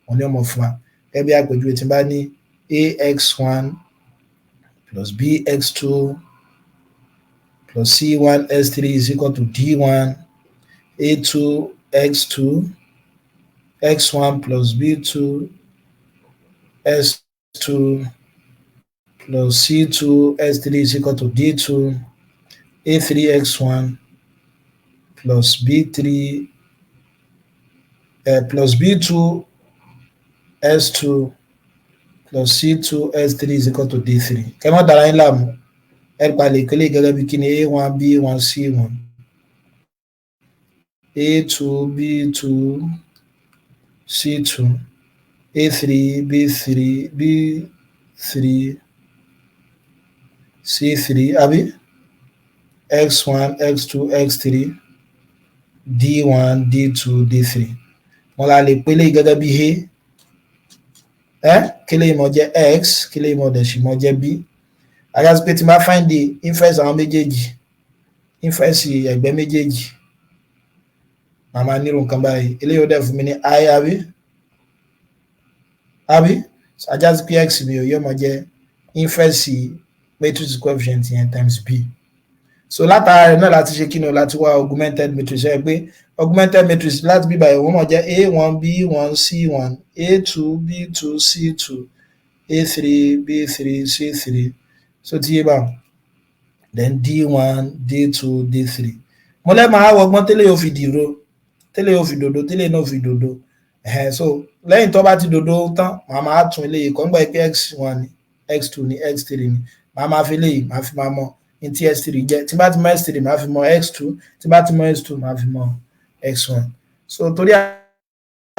wọn ni ó mọ̀ fún wa. Gẹ́gẹ́ bí àpèjúwe, tí n bá ní ax1 plus bx2 plus c1 x3 is equal to d1, a2 x2 x1 plus b2 x2 plus c2 x3 is equal to d2, a3 x1 plus b3 plus b2 s2 plus c2 s3 is equal to d3. Kẹ́ má dara yín láàmú, ẹ pa lè kélé gẹ́gẹ́ bí kíni? a1 b1 c1, a2 b2 c2, a3 b3 b3 c3, àbí x1 x2 x3, d1 d2 d3. Wọn la lè pélé gẹ́gẹ́ bí a, ẹ kílé ìmọ̀ jẹ́ x, kílé ìmọ̀ dẹ̀ sì mọ̀ jẹ́ b. Á já sí pé tí n bá find the inverse àwọn méjèèjì, inverse ẹ̀gbẹ́ méjèèjì, màá máa nírò nǹkan báyìí. Eléyìí ó dẹ̀ fún mi ní i, àbí? Á já sí pé x mi ò yóò mọ̀ jẹ́ inverse matrix coefficient yẹn times b. So látara rẹ̀ náà láti ṣe kí ni o? Láti wá augmented matrix. Ẹ pé augmented matrix láti bí báyìí, wọ́n mọ̀ jẹ́ a1 b1 c1, a2 b2 c2, a3 b3 c3. So ti yé báwọn? Then d1 d2 d3. Mo lẹ́ máa wọgbọ́n tẹ́lẹ̀ yóò fi dìro, tẹ́lẹ̀ yóò fi dòdò, tẹ́lẹ̀ náà fi dòdò. Ẹ̀hẹ́n, so lẹ́yìn tó bá ti dòdò tán, màá máa tún eléyìí kọ́ nígbà pé x1 ni, x2 ni, x3 ni. Màá máa fi eléyìí, màá fi máa mọ ní tí x3 jẹ́. Tí bá ti mọ x3, màá fi mọ x2. Tí bá ti mọ x2, màá fi mọ x1. So torí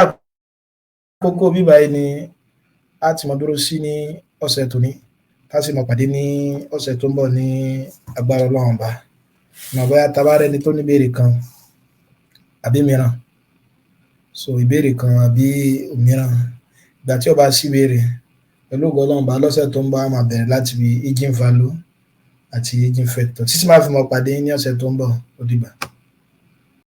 àkókò, bíbá yìí ni a ti mọ dúró sí ní ọ̀sẹ̀ tòní, ká sì mọ pàdé ní ọ̀sẹ̀ tó ń bọ̀ ní agbára Ọlọ́run. Bá mọ̀ bóyá tá bá rẹ́ni tó ní ìbéèrè kan àbí mìíràn. So ìbéèrè kan àbí òmíràn, ìgbà tí ó bá sí ìbéèrè, pẹ̀lú ògo Ọlọ́run bá, lọ́sẹ̀ tó ń bọ̀, á máa bẹ̀rẹ̀ láti bí eigen value àti eigen vector. Títí máa fi mọ pàdé ní ọ̀sẹ̀ tó ń bọ̀, ó dìgbà.